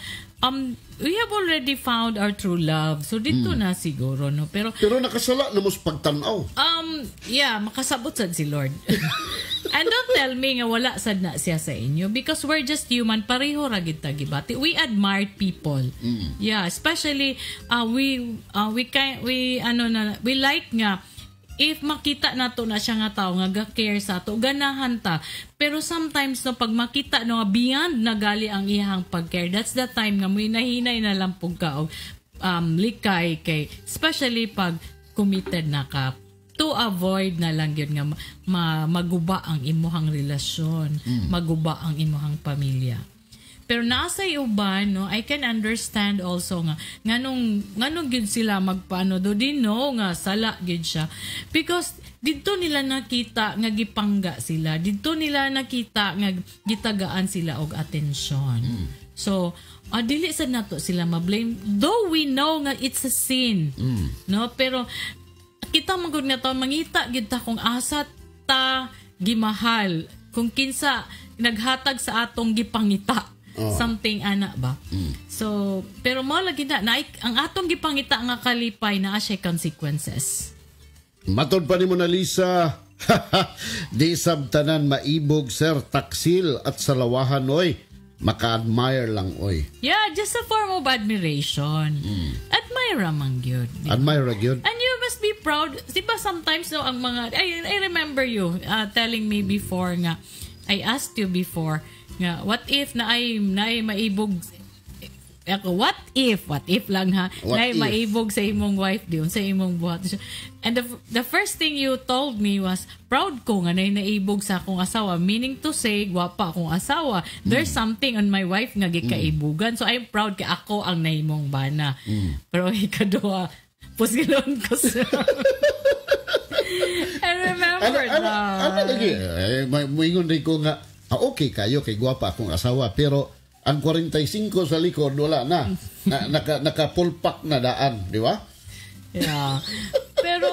we have already found our true love. So dito na siguro, no, pero Pero nakasala na mo sa pagtanaw. Yeah, makasabot sad si Lord. And don't tell me nga wala sad na siya sa inyo because we're just human, pareho ra gid ta gibati. We admire people. Yeah, especially we can we ano na we like nga if makita nato na siya nga tao nga ga-care sa ato, ganahan ta. Pero sometimes, no, pag makita, no, nga beyond na gali ang iyang pag-care, that's the time nga may nahinay na lang pug ka og likay kay especially pag committed na ka, to avoid na lang yun nga maguba ang imuhang relasyon, maguba ang imuhang pamilya. Pero nasa uban, no, I can understand also nga nganong gyud sila magpaano do din, no, nga sala gyud siya. Because didto nila nakita nga gipangga sila, didto nila nakita nga gitagaan sila og atensyon. So, dili sad nato sila ma-blame though we know nga it's a sin. No, pero kita man gud nga to mangita gid ta kung asa ta gimahal, kung kinsa naghatag sa atong gipangita. Something ana ba? So, pero mo lagi na ang atong gipangita nga kalipay naa siya consequences. Matod pa ni Mona Lisa, di sabtanan maibog, sir, taksil at salawahan oy. Maka-admire lang oy. Yeah, just a form of admiration. Admire man gyud. Di ba? Admire ra gyud. And you must be proud. Di ba sometimes, no, ang mga I remember you telling me before nga I asked you before nga what if na ay maibog ako, what if lang ha, What na ay if? maibog sa imong wife diyon sa imong buhat, and the first thing you told me was, "Proud ko nga na naibog sa akong asawa," meaning to say gwapa akong asawa, there's something on my wife nga gikaibugan, so I'm proud kay ako ang nahimong bana. Pero ikaduha, pusilon ko sa I remember Ano, that. ano lagi? Eh, moingon rin ko nga, okay kayo kay gwapa akong asawa, pero ang 45 sa likod, wala na. Naka pulpak na daan, di ba? Yeah. Pero Pero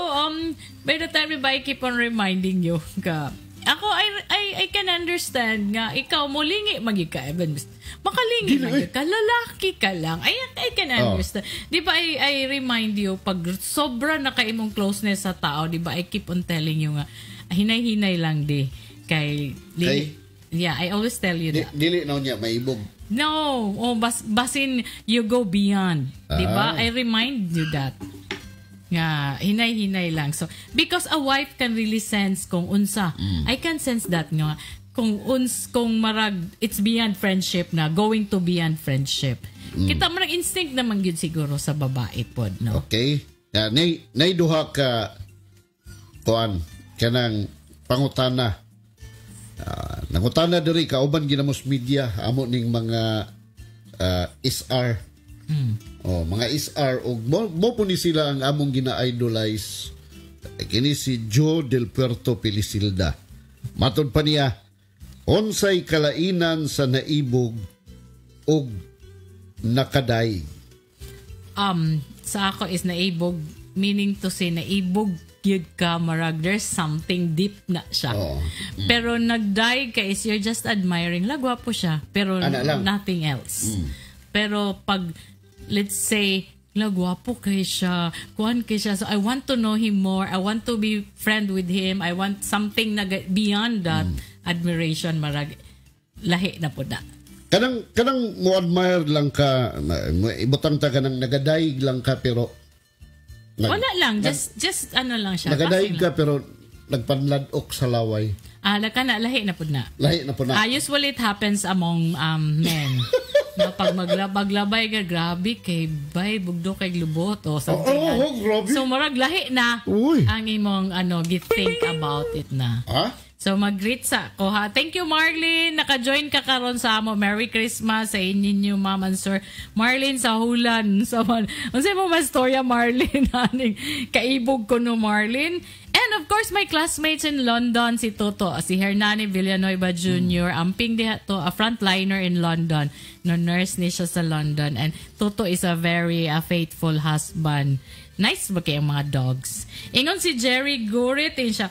by the time, diba, I keep on reminding you ka. Ako, I can understand nga ikaw molingi man gyud ka, Evan. Makalingi Dili, man gyud ka, lalaki ka lang. I can understand. Di ba I remind you, pag sobra na ka imong closeness sa tao, di ba I keep on telling you nga hinay-hinay lang di kay Kay? Yeah, I always tell you that. Dili na niya maibog. No, oh, basin you go beyond, 'di ba? Ah. I remind you that. Nga hinay-hinay lang. So because a wife can really sense kung unsa. I can sense that nga kung marag it's beyond friendship na, going to beyond friendship. Kita mo, nag-instinct naman gyud siguro sa babae pod, no? Okay. Ya, nay duha ka kuan kanang pangutana. Nangutana diri kauban ginamos media amo ning mga SR. Oh, mga SR og mo po ni sila ang among gina-idolize. Kini si Joe del Puerto Pilisilda. Matod pa niya, unsay kalainan sa naibog og nakaday? Sa ako is naibog, meaning to say naibog gyud ka, marag there's something deep na siya. Pero nagdayeg ka is you're just admiring la, gwapo siya, pero Ana lang. Nothing else. Pero pag, let's say, la, gwapo kay siya, kuan kay siya, so I want to know him more, I want to be friend with him, I want something na beyond that admiration, marag lahi na po na. Kanang mo admire lang ka, ibutang ta kanang nagadayeg lang ka pero Wala lang, just ano lang siya, nagadayeg passing ka lang. Pero nagpanladok sa laway. Ah, kana lahi na pud na. Lahi na po na. Ah, usually it happens among men. No, pag maglabay ka, grabe kay bay, bugdo kay glubot o something. Oo, oh, grabe. So murag lahi na Uy. ang imong ano, think about it na. Ha? So mag-greet sa ko ha. Thank you, Marlene. Naka-join ka karon sa amo. Merry Christmas sa inyo, ma'am and sir. Marlene sa hulan. Sa man. Unsay mo mastorya, Marlene, aning kaibog ko no, Marlene? And of course my classmates in London, si Toto, si Hernani Villanueva Jr. Amping diha to, a frontliner in London. No, nurse ni siya sa London, and Toto is a very faithful husband. Nice ba kay ang mga dogs? Ingon si Jerry Gurit eh, siya.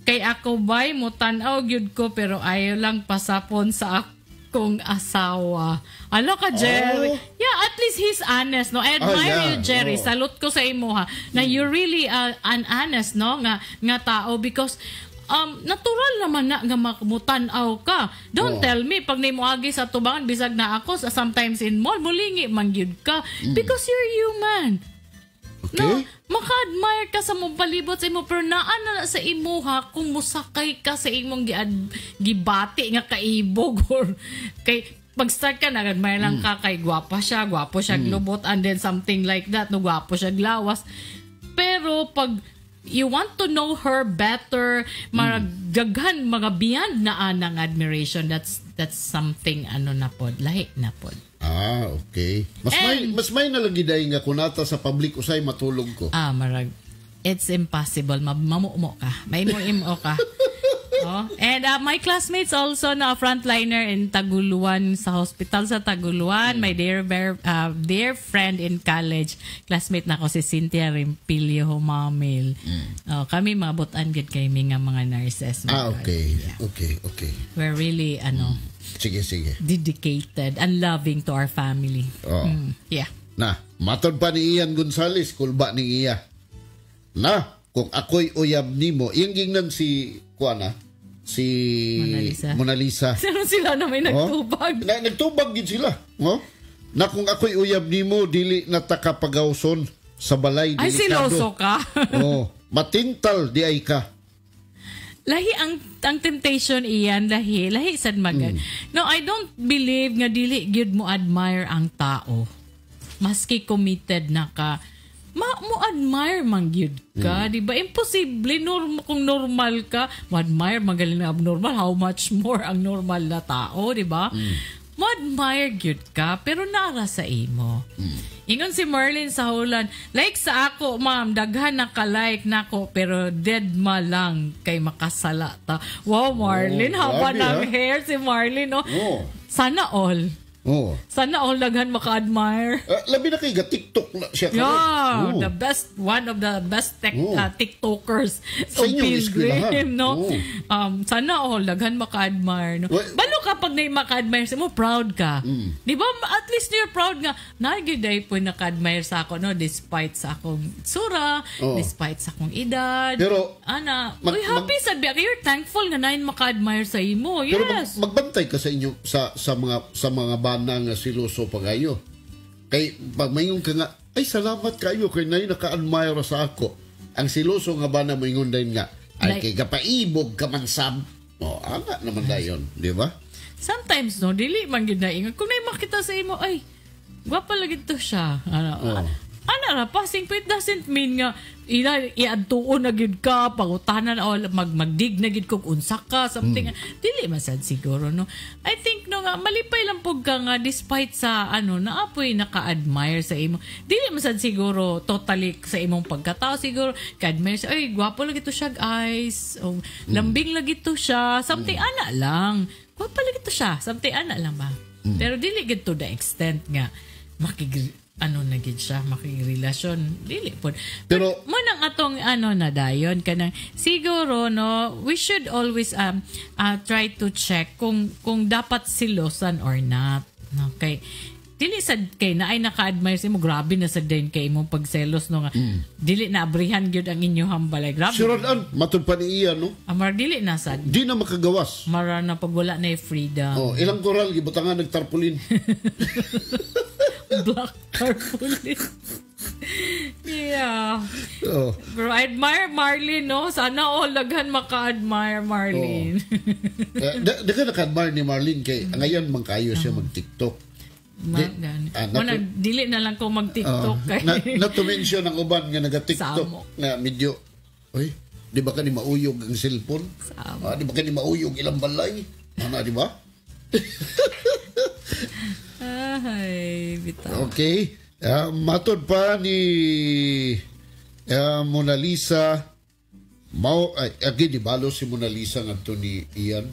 Kay ako bay, mutan-aw gyud ko pero ayaw lang pasapon sa akong asawa. Alo ka, Jerry. Oh. Yeah, at least he's honest, no? I admire you, Jerry. Salute ko sa imo ha. Na you really an honest, no? Nga tao because natural naman na nga mutan-aw ka. Don't tell me pag nimoagi sa tubangan, bisag na ako sa sometimes in mall, mulingi man gyud ka because you're human. No, maka-admire ka sa mong palibot sa imo pero naa na sa imuha kung musakay ka sa imong gibati nga kaibog or kay pag-start ka, nag-admire lang ka kay gwapa siya, gwapo siya glubot and then something like that, no, gwapo siya glawas. Pero pag you want to know her better, mga gaghan, mga beyond na anang admiration, that's something ano na pod, lahi na pod. Ah, okay. Mas may nalagi dai nga kunata sa public usay matulog ko. Ah, marag it's impossible. Mamumo ka. May mo ka. Oh. And my classmates also na frontliner in Taguluan, sa hospital sa Taguluan, my dear dear friend in college, classmate na ko si Cynthia Rimpilio Humamil. Oh, kami mabutan gid kay mi nga mga nurses. My Ah, God. okay. Yeah. Okay. We're really ano Sige, sige. dedicated and loving to our family. Oh. Yeah. Na, matod pa ni Ian Gonzales, kulba ni iya. Na, kung ako'y uyab nimo, iyang gingnan si kuana, si Mona Lisa. Mona Lisa. Sino sila na may Oh? nagtubag? Na, nagtubag gid sila. Oh? Na kung ako'y uyab nimo, dili na ta kapagawson sa balay, Ay, delikado. siloso ka. Oh, matintal di ay ka. Lahi ang temptation iyan, lahi lahi sad mag. No, I don't believe nga dili gyud mo admire ang tao maski committed na ka. Ma mo admire man gyud ka, di ba? Imposible kung normal ka mo admire, magaling na abnormal, how much more ang normal na tao, di ba? Mo admire gyud ka pero nara sa imo. Ingon si Merlin sa hulan, "Like sa ako, ma'am, daghan na ka-like nako pero dead ma lang kay makasala ta." Wow, Marlin, Oh, haba grabe, ng ha? hair si Marlin, no? Oh. Sana all. Oh. Sana all daghan maka-admire. Labi na kay ga TikTok na siya karon. Yeah, Oo. the best one of the best tech, Oo. TikTokers Sa of inyong Pilgrim, eskwelahan. no? Oo. Sana all daghan maka-admire, no? Well- Balo ka pag na maka-admire sa mo, proud ka. Di ba? At least you're proud nga. Nagyud ay po naka-admire sa ako, no? Despite sa akong tsura, Oo. despite sa akong edad. Pero, ana, uy, happy sad ba? You're thankful nga nain maka-admire sa imo. Pero Yes. magbantay ka sa inyo sa mga bana nga siluso pagayo. Kay pag mayngon ka nga, ay, salamat kayo kay nay naka-admire sa ako. Ang siluso nga bana moingon din nga, ay, kay gapaibog ka man sab. Oh, ana naman dayon, di ba? Sometimes, no, dili man gyud na ingon. Kung nay makita sa imo, ay, gwapa lagi to siya. Ano, Oh. ana ra, passing, but it doesn't mean nga ila iadtuon na gyud ka, pangutanan o magdig na gyud kog unsa ka, something. Dili man sad siguro, no. I think, no, nga malipay lang pug ka nga despite sa ano naapoy naka-admire sa imo. Dili man sad siguro totally sa imong pagkatao, siguro ka-admire sa, ay, gwapo lagi to siya, eyes, o lambing lagi to siya, something ana lang. Gwapo lagi to siya, something ana lang ba. Pero dili gid to the extent nga makig ano na gid siya, makigrelasyon, dili pod. Pero- mo nang atong ano na dayon kanang siguro, no, we should always try to check kung dapat silosan or not, no? Kay dili sad kay na ay naka-admire sa imo, grabe na sad din kay imong pagselos, no, nga dili na abrihan gyud ang inyong balay, grabe. Si Rodan, matud pa ni iya, no? Amar dili na sad. Di na makagawas. Mara na pag wala na yung freedom. Oh, ilang koral gibutangan nagtarpulin. Black tarpaulin. Yeah. Oh. Pero I admire Marlene, no? Sana all daghan maka-admire Marlene. Di ka naka-admire ni Marlene kay ngayon man kayo siya mag-TikTok. Ma, gani. Ah, Muna, dili na lang ko mag-TikTok kay. Na, not to mention ang uban nga naga-TikTok Samo. nga medyo, uy, di ba kani mauyog ang cellphone? Samo. Ah, di ba kani mauyog ilang balay? Ano, di ba? Ay, bitaw. Okay. Matod pa ni Mona Lisa, mao ay agi di balo si Mona Lisa ngadto ni Ian.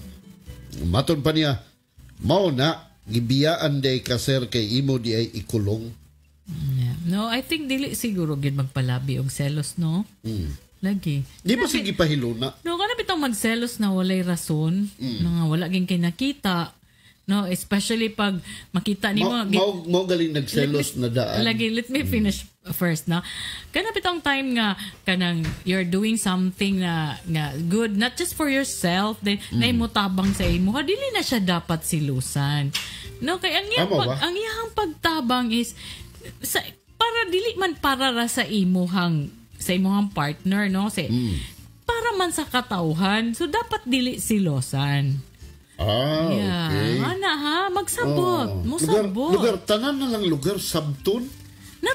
Matod pa niya, mao na gibiyaan day ka, sir, kay imo di ay ikulong. Yeah. No, I think dili siguro gid magpalabi og selos, no? Lagi. Di ba sige pahiluna? No, kana bitong magselos na walay rason, no, nga wala gyud kay nakita. No, especially pag makita nimo Mao galing nagselos na daan. Lagi, let me finish first na. Kana bitong time nga kanang you're doing something na nga good not just for yourself, then na imo tabang sa imo, ha, dili na siya dapat silusan. No, kay ang iyang Tama pag, ba? ang iyang pagtabang is sa para dili man para ra sa imuhang partner, no, sa para man sa katawhan. So dapat dili silosan. Ah, Yeah. okay. Ana ha, magsabot, Oh. mosabot. Lugar, lugar, tanan na lang lugar, sabton.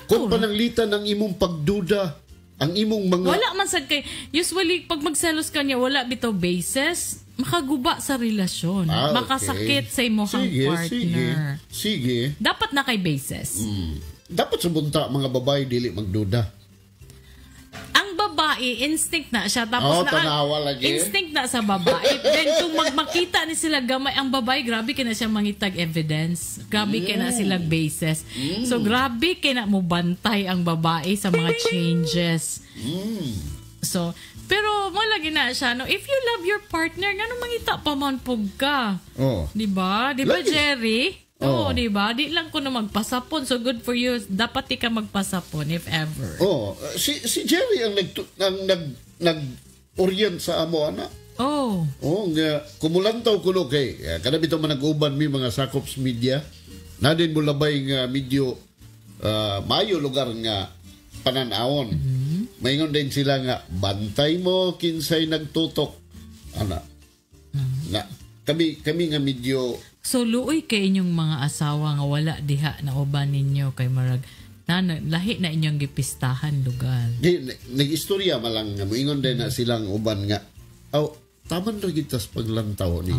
Kung Nato. pananglitan ang imong pagduda, ang imong mga Wala man sad kay usually pag magselos ka niya, wala bitaw basis, makaguba sa relasyon. Ah, okay. Makasakit sa imong Sige, partner. sige. Sige. Dapat na kay basis. Dapat sa bunta mga babae dili magduda. Ang babae, instinct na siya. Tapos Oh, na, tanawa lagi. Instinct na sa babae. Then kung magmakita ni sila gamay, ang babae, grabe kay na siya mangitag evidence. Grabe kay na sila basis. So grabe kay na mo bantay ang babae sa mga changes. So, pero mo lagi na siya, no? If you love your partner, ngano mangita pa man pug ka? Oh. Di ba? Di ba, Lagi. Jerry? Oo. Oo, di ba? Di lang ko na magpasapon. So, good for you. Dapat di ka magpasapon, if ever. Oh, si si Jerry ang nag ang nag nag orient sa amo ana. Oh. Oh, nga kumulantaw kuno kay kada bitaw man nag-uban mi mga sakops media. Na din mo labay nga medyo maayo lugar nga pananawon. Maingon din sila nga bantay mo kinsay nagtutok ana. Na kami kami nga medyo So, luoy kay inyong mga asawa nga wala diha na uban ninyo kay marag na, lahi na inyong gipistahan lugar. Di, nag-istorya malang nga moingon din na silang uban nga aw taman ra gid tas paglantaw ni.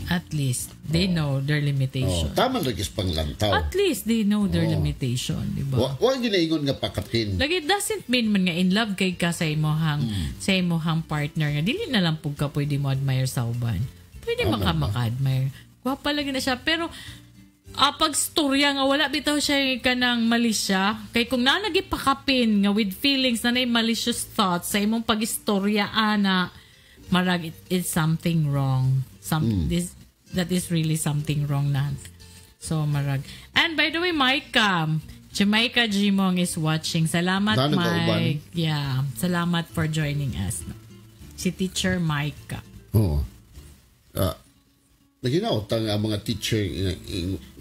At least they know their Oh, limitation. taman ra gid panglantaw. At least they know their limitation, di ba? Wa ginaingon nga pakapin. Like it doesn't mean man nga in love kay ka sa imong partner nga dili na lang pug ka pwede mo admire sa uban. Pwede maka maka-admire. Gwapa lagi na siya, pero Pagstorya nga wala bitaw siya kanang malisya kay kung naa nagipakapin nga with feelings na nay malicious thoughts sa imong pagistorya ana, marag it's something wrong, some this that is really something wrong na. So marag, and by the way, Micah Jamaica Jimong is watching. Salamat. Dano ka uban? Mike, yeah, salamat for joining us, si Teacher Micah. Oo. Naginaot ang mga teacher nga,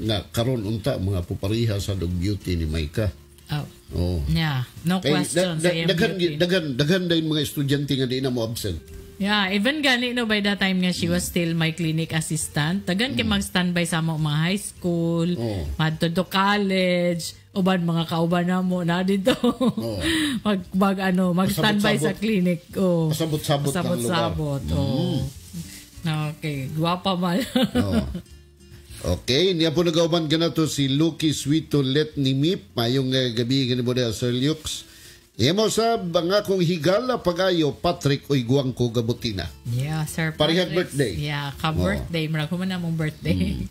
nga karon unta mga pupariha sa dog beauty ni Maika. Oh. Oo. Yeah, no Kay, question sa iyang daghan beauty. Daghan daghan din mga estudyante nga di na mo absent. Yeah, even gani no, by that time nga she was still my clinic assistant. Daghan kay mag-standby sa mo mga high school, madto to college, uban mga kauban na mo na dito. Mag, mag ano, mag-standby sa Pasabot-sabot. clinic. Oh. Pasabot-sabot ng lugar. Pasabot-sabot. Oh. Okay, gwapa man. Oo. Okay, niya po nagauban ka na to si Lucky Sweeto Let ni Mip. Mayong gabi gani mo Sir Lux. Imo sab ang akong higala pagayo Patrick oy Guangco Gabutina. Yeah, Sir Parehang Patrick's- birthday. Yeah, ka-birthday. Murag human na mong birthday.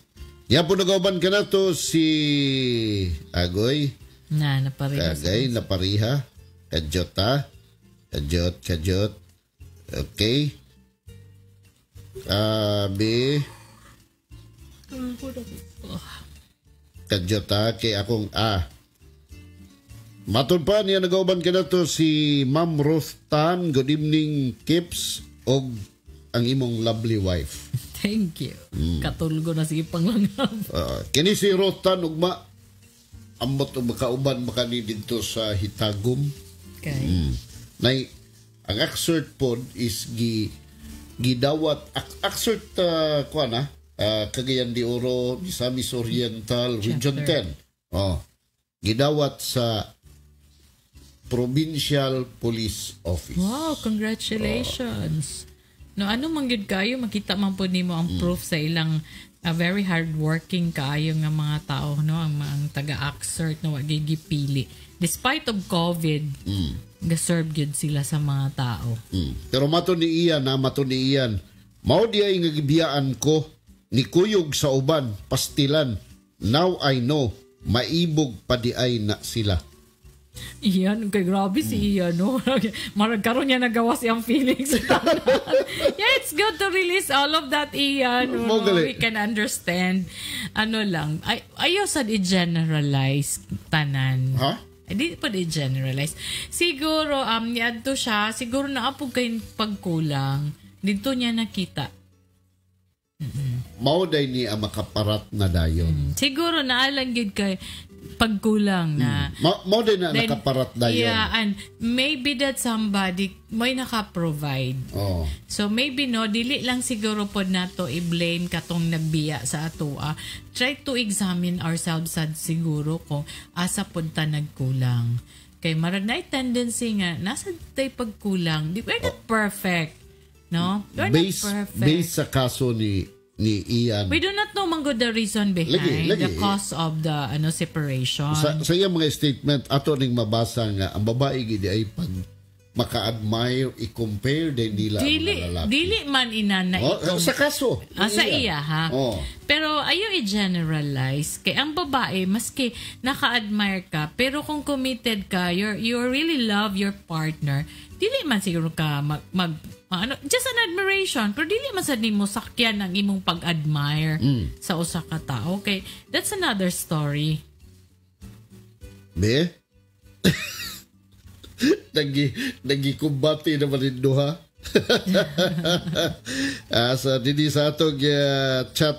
Niya po nagauban ka na to si Agoy. Na, naparehas. Kagay, napariha. Kadyot ha. Kadyot, kadyot. Okay. B. Kadyot ha. Kay akong A. Matod pa niya nagauban ka na to si Ma'am Ruth Tan. Good evening, Kips. Og ang imong lovely wife. Thank you. Katulgo na sige panglangab. Kini si Ruth Tan ugma ambot og makauban baka ni didto sa Hitagum. Okay. Nay ang excerpt pod is gidawat excerpt kuan na Cagayan de Oro, Misamis Oriental, Region Chapter. 10. Oh. Gidawat sa Provincial Police Office. Wow, congratulations. No, ano man gyud kayo makita man pud nimo ang proof sa ilang very hardworking kaayo nga mga tao, no, ang mga taga-ACCERT no, wa gyud gipili. Despite of COVID, ga-serve gyud sila sa mga tao. Pero mato ni Ian ha, mato ni Ian. Mao di ay nga gibiyaan ko ni kuyog sa uban, pastilan. Now I know, maibog pa di ay na sila. Ian, kay grabe si Ian, no? Marag karon niya nagawa siyang feelings. Yeah, it's good to release all of that, Ian. No, Mo gali. we can understand. Ano lang, ay, ayaw sad i-generalize tanan. Ha? Ay, di pa i-generalize. Siguro, niadto siya, siguro naapog kay pagkulang. Dito niya nakita. Mao day ni ang makaparat na dayon. Siguro naalang gid kay pagkulang na Mao day na Then, nakaparat dayon. yeah, and maybe that somebody may naka-provide. Oh. So maybe no, dili lang siguro pod nato i-blame katong nagbiya sa atoa. Try to examine ourselves sad siguro kung asa pod ta nagkulang. Kay marag na tendency nga nasa tay pagkulang. Di, we're not perfect. No? We're Based, not perfect. based sa kaso ni Ian. We do not know man gud the reason behind Lagi, lagi. the cause of the ano separation. Sa iyang mga statement ato ning mabasa nga ang babae gid ay pag maka-admire, i-compare din nila ang Dili mga lalaki. dili man ina na Oh, i-compare. sa kaso. Ah, sa iya ha. Oh. Pero ayaw i-generalize kay ang babae maski naka-admire ka pero kung committed ka, you really love your partner, dili man siguro ka mag, mag ano, just an admiration pero dili man sad nimo sakyan ang imong pag-admire sa usa ka tao. Okay, that's another story. Be? Nagikumbati naman din duha. Sa dinhi sa atong chat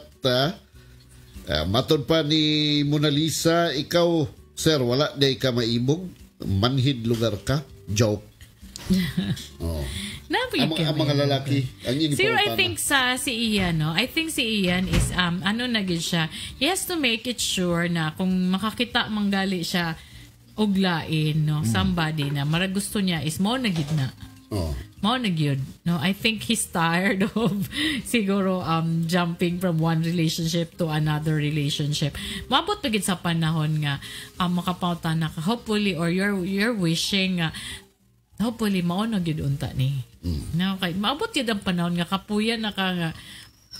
matod pa ni Mona Lisa, ikaw sir wala day ka maibog, manhid lugar ka, joke. Oh. Nabi Ang mga lalaki, ang inyong Siguro I pangutana. think sa si Ian, no? I think si Ian is, ano na gid siya, he has to make it sure na kung makakita manggali siya og lain, no? Somebody na marag gusto niya is mo na gid na. Oh. Mao na gyud. No, I think he's tired of siguro jumping from one relationship to another relationship. Maabot pa gid sa panahon nga makapauta na ka hopefully or you're wishing nga hopefully mao na gyud unta ni. No, kay maabot gyud ang panahon nga kapuyan na ka nga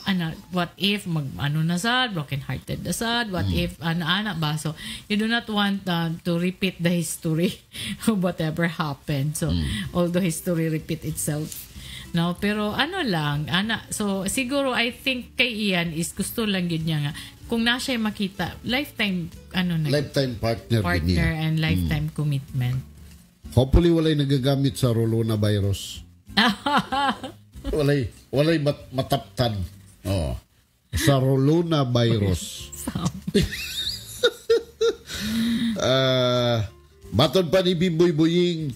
Ana, what if mag ano na sad, broken hearted na sad, what if ana ana ba? So you do not want to repeat the history of whatever happened. So although history repeat itself. No, pero ano lang, ana, so siguro I think kay Ian is gusto lang yun niya nga kung na siya makita, lifetime ano na Lifetime partner, gid niya. Partner and lifetime commitment. Hopefully walay nagagamit sa Rolona virus. Walay mataptan. Oh. Sa Rolona virus. Matod pa ni Bimboy Buying,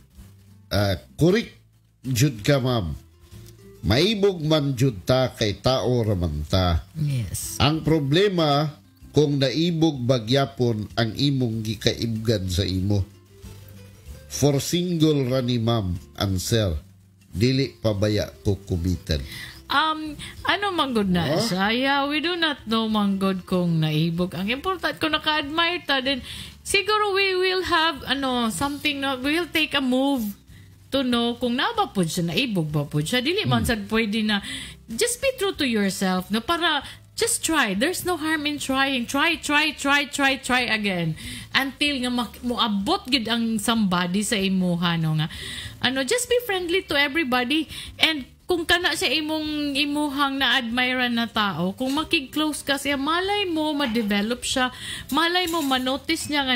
correct jud ka, ma'am. Maibog man jud ta kay tao raman ta. Ang problema kung naibog bagyapon ang imong gikaibgan sa imo. For single ra ni ma'am and sir, dili pa baya ko committed? Ano man gud na siya? Yeah, we do not know man gud kung naibog. Ang important kung naka-admire ta, then siguro we will have ano something, no, we will take a move to know kung na ba pud siya, naibog ba pud siya. Dili man sad pwede na just be true to yourself, no, para just try. There's no harm in trying. Try, try, try, try, try again until nga moabot gid ang somebody sa imuha, no, nga ano, just be friendly to everybody. And kung kana sa imong imuhang na-admire na tao, kung makig-close ka siya, malay mo ma-develop siya, malay mo ma-notice niya nga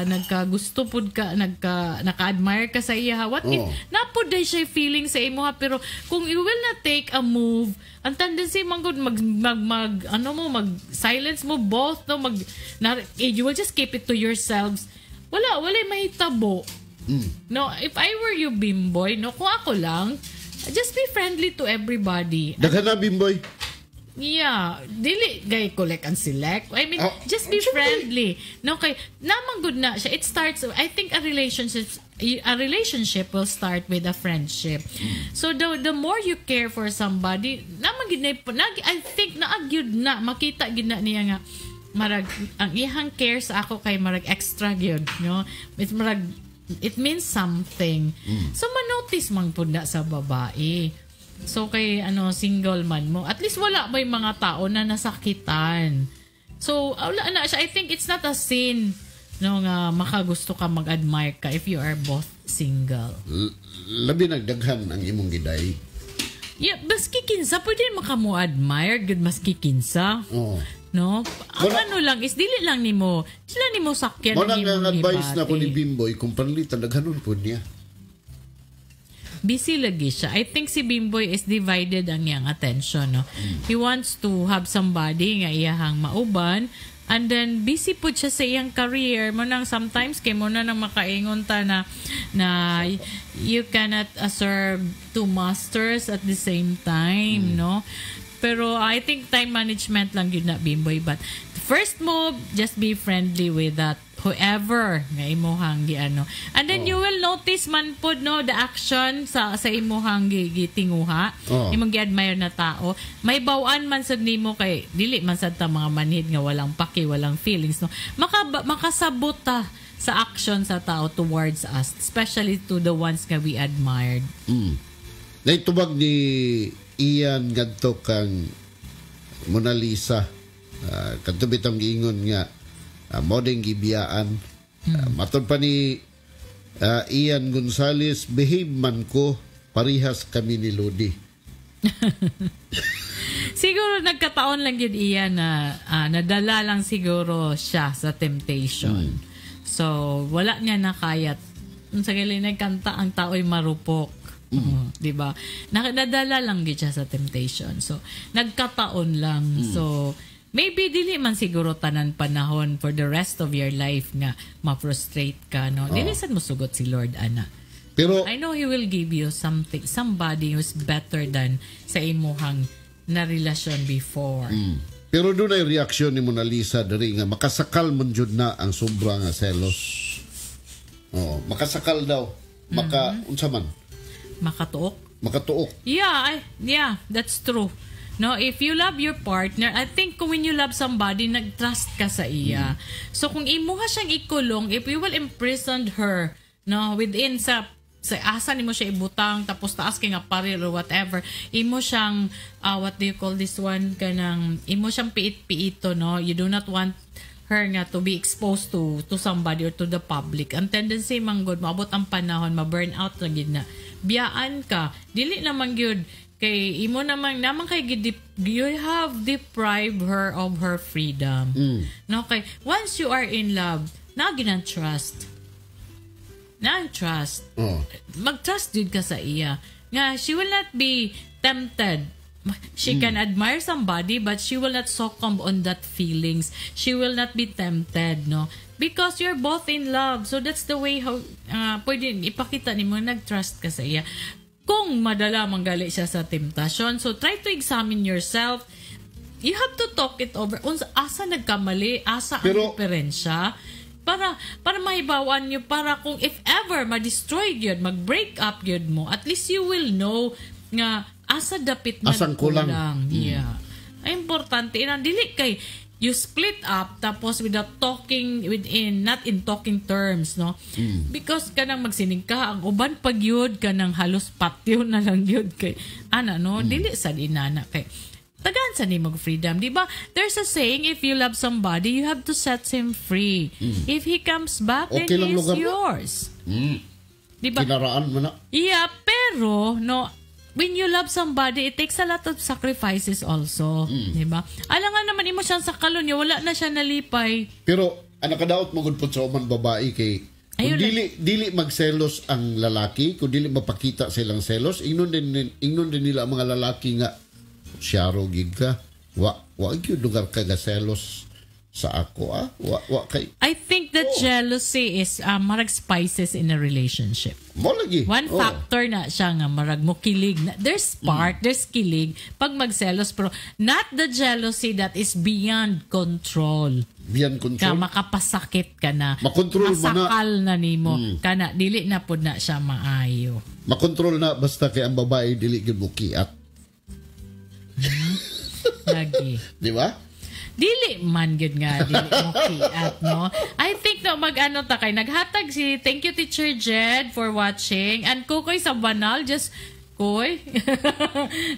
nagka gusto pud ka, naka-admire ka sa iya. What if napud day siya feeling sa imuha? Pero kung you will not take a move, ang tendency man gud mag, mag, mag ano mo, mag silence mo both, no, mag na, eh, you will just keep it to yourselves. Wala mahitabo. No, if I were you, Bimboy, no, kung ako lang, just be friendly to everybody. Daghan na, Bimboy. Yeah, dili gay collect and select. I mean, Oh, just be friendly. No, kay namang good na siya. It starts, I think a relationship will start with a friendship. So the more you care for somebody, namang gid na, I think naagyud na makita gid na niya nga marag ang iyang care sa ako kay marag extra gyud, no? It's marag it means something. So manotice man pud na sa babae. So kay ano, single man mo, at least wala may mga tao na nasakitan. So wala na siya. I think it's not a sin, no, nga makagusto ka, mag-admire ka if you are both single. Labi nagdaghan ang imong giday. Yeah, maski kinsa pwede man mo admire gud, maski kinsa. No? Ang ano lang is dili lang nimo, sila nimo sakyan Mo ang na imong ang advice na ko ni gibati. Bimboy kung panlitan daghanon po niya. Busy lagi siya. I think si Bimboy is divided ang iyang attention, no? He wants to have somebody nga iyahang mauban and then busy po siya sa iyang career. Mo nang sometimes kay mo na nang makaingon ta na na you cannot serve two masters at the same time, no? Pero I think time management lang yun na, Bimboy. But the first move, just be friendly with that whoever nga imuhang giano. And then you will notice man pod, no, the action sa imuhang gitinguha. Imong gi-admire na tao. May bawan man sad nimo kay dili man sad ta mga manhid nga walang paki, walang feelings, no. Makasabot ta sa action sa tao towards us, especially to the ones nga we admired. Naitubag ni Ian ngadto kang Mona Lisa. Kadto bitang giingon nga mao ding gibiyaan. Matod pa ni Ian Gonzales, behave man ko, parihas kami ni Lodi. Siguro nagkataon lang yun iyan na nadala lang siguro siya sa temptation. So, wala niya nakayat. Sa galing nagkanta, ang tao'y marupok. 'Di ba? Nadala lang gyud siya sa temptation. So, nagkataon lang. So, maybe dili man siguro tanan panahon for the rest of your life nga ma-frustrate ka, no? Dili sad mo sugot si Lord ana. Pero I know He will give you something, somebody who's better than sa imuhang na relasyon before. Pero doon ay reaksyon ni Mona Lisa diri nga makasakal man jud na ang sobra nga selos. Oo, makasakal daw. Maka unsa man? Makatuok. Makatuok. Yeah, that's true. No, if you love your partner, I think kung when you love somebody, nag-trust ka sa iya. So kung imuha siyang ikulong, if you will imprison her, no, within sa Sa asa nimo siya ibutang, tapos taas kay nga paril or whatever, imo siyang what do you call this one, kanang imo siyang piit-piito, no? You do not want her nga to be exposed to somebody or to the public. Ang tendency man gud, maabot ang panahon, ma-burn out na gid na, biyaan ka. Dili naman gyud kay imo naman naman kay you have deprived her of her freedom, no? Kay once you are in love na ginang trust na ang trust, mag-trust din ka sa iya nga she will not be tempted. She can admire somebody, but she will not succumb on that feelings. She will not be tempted, no? Because you're both in love. So that's the way how pwede ipakita nimo nag-trust ka sa iya kung madala manggali siya sa temptasyon. So try to examine yourself. You have to talk it over, unsa, asa nagkamali, asa ang diferensya, para mahibawan nyo, para kung if ever ma-destroy yun, mag-break up yun mo, at least you will know nga asa dapit Asang kulang. Nagkulang. Yeah. Ay, importante inang dili kay you split up tapos without talking, within not in talking terms, no? Because kanang magsining ka ang uban pag yun kanang halos patyo na lang yun kay ana, no? Dili sa inana kay tagaan sa nimo freedom, di ba? There's a saying, if you love somebody, you have to set him free. If he comes back, then Okay lang he is lugar na. Yours. Di ba? Kinaraan mo na. Yeah, pero no, when you love somebody, it takes a lot of sacrifices also, di ba? Alam nga naman imo siyang sakalon niya, wala na siya nalipay. Pero ang nakadaot mo gud pud sa uman babae kay kung Ayun. dili dili magselos ang lalaki, kung dili mapakita silang selos, ingnon din nila ang mga lalaki nga siyaro gid ka. Wa gyud lugar ka ga selos sa ako ah. Wa kay I think that jealousy is marag spices in a relationship. Mo lagi. One factor na siya nga marag mo kilig. Na, there's spark, there's kilig pag magselos, pero not the jealousy that is beyond control. Beyond Ka control. makapasakit ka na. Makontrol mo na. Masakal na nimo. Kana dili na pud na siya maayo. Makontrol na basta kay ang babae dili gyud mo kiat. Lagi. Di ba? Dili man gyud nga dili mo kiat, no? I think no, mag-ano ta kay naghatag si, thank you, Teacher Jed, for watching, and Kukoy sa banal. Just Koy,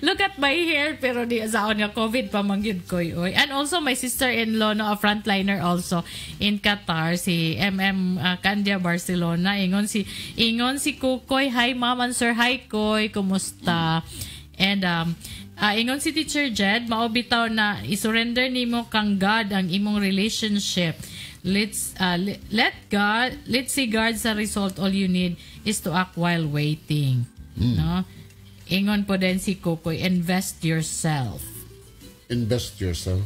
look at my hair, pero di sa nga COVID pa man gyud, Koy, oy. And also my sister-in-law, no, a frontliner also in Qatar, si MM Candia Barcelona. Ingon si Kukoy, "Hi, ma'am and sir." Hi, Koy, kumusta? And ingon si Teacher Jed, mao bitaw na isurrender nimo kang God ang imong relationship. Let's let God, let's see God sa result. All you need is to act while waiting. No? Ingon po din si Kokoy, "Invest yourself." Invest yourself.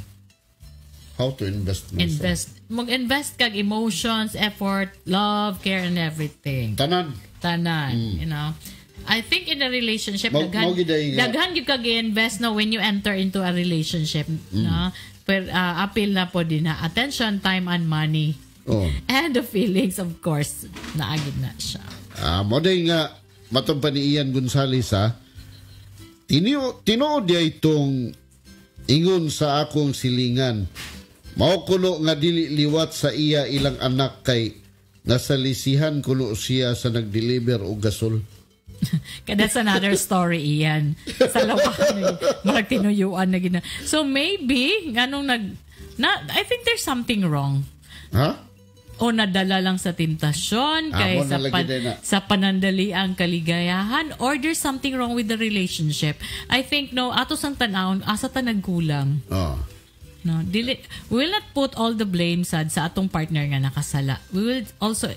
How to invest myself? Invest. Mag-invest kag emotions, effort, love, care, and everything. Tanan. Tanan. I think in a relationship, daghan, Mao gid ay nga- daghan gyud kag i-invest, no, when you enter into a relationship, no? Pero apil na po din na attention, time and money. And the feelings, of course, naagid na siya. Ah, mo day nga matong pa ni Ian Gonzales ha. Tinuod diay itong ingon sa akong silingan. Mao kuno nga dili liwat sa iya ilang anak kay nasalisihan kuno siya sa nagdeliver og gasol. Kaya that's another story, Ian. Sa lawakan, marag tinuyuan na gina. So maybe, nganong I think there's something wrong. Ha? O nadala lang sa tentasyon kay mo sa na lagi din na. Sa panandaliang kaligayahan, or there's something wrong with the relationship. I think, no, ato sang tan-awon asa ta nagkulang. No, dili, we will not put all the blame sad sa atong partner nga nakasala. We will also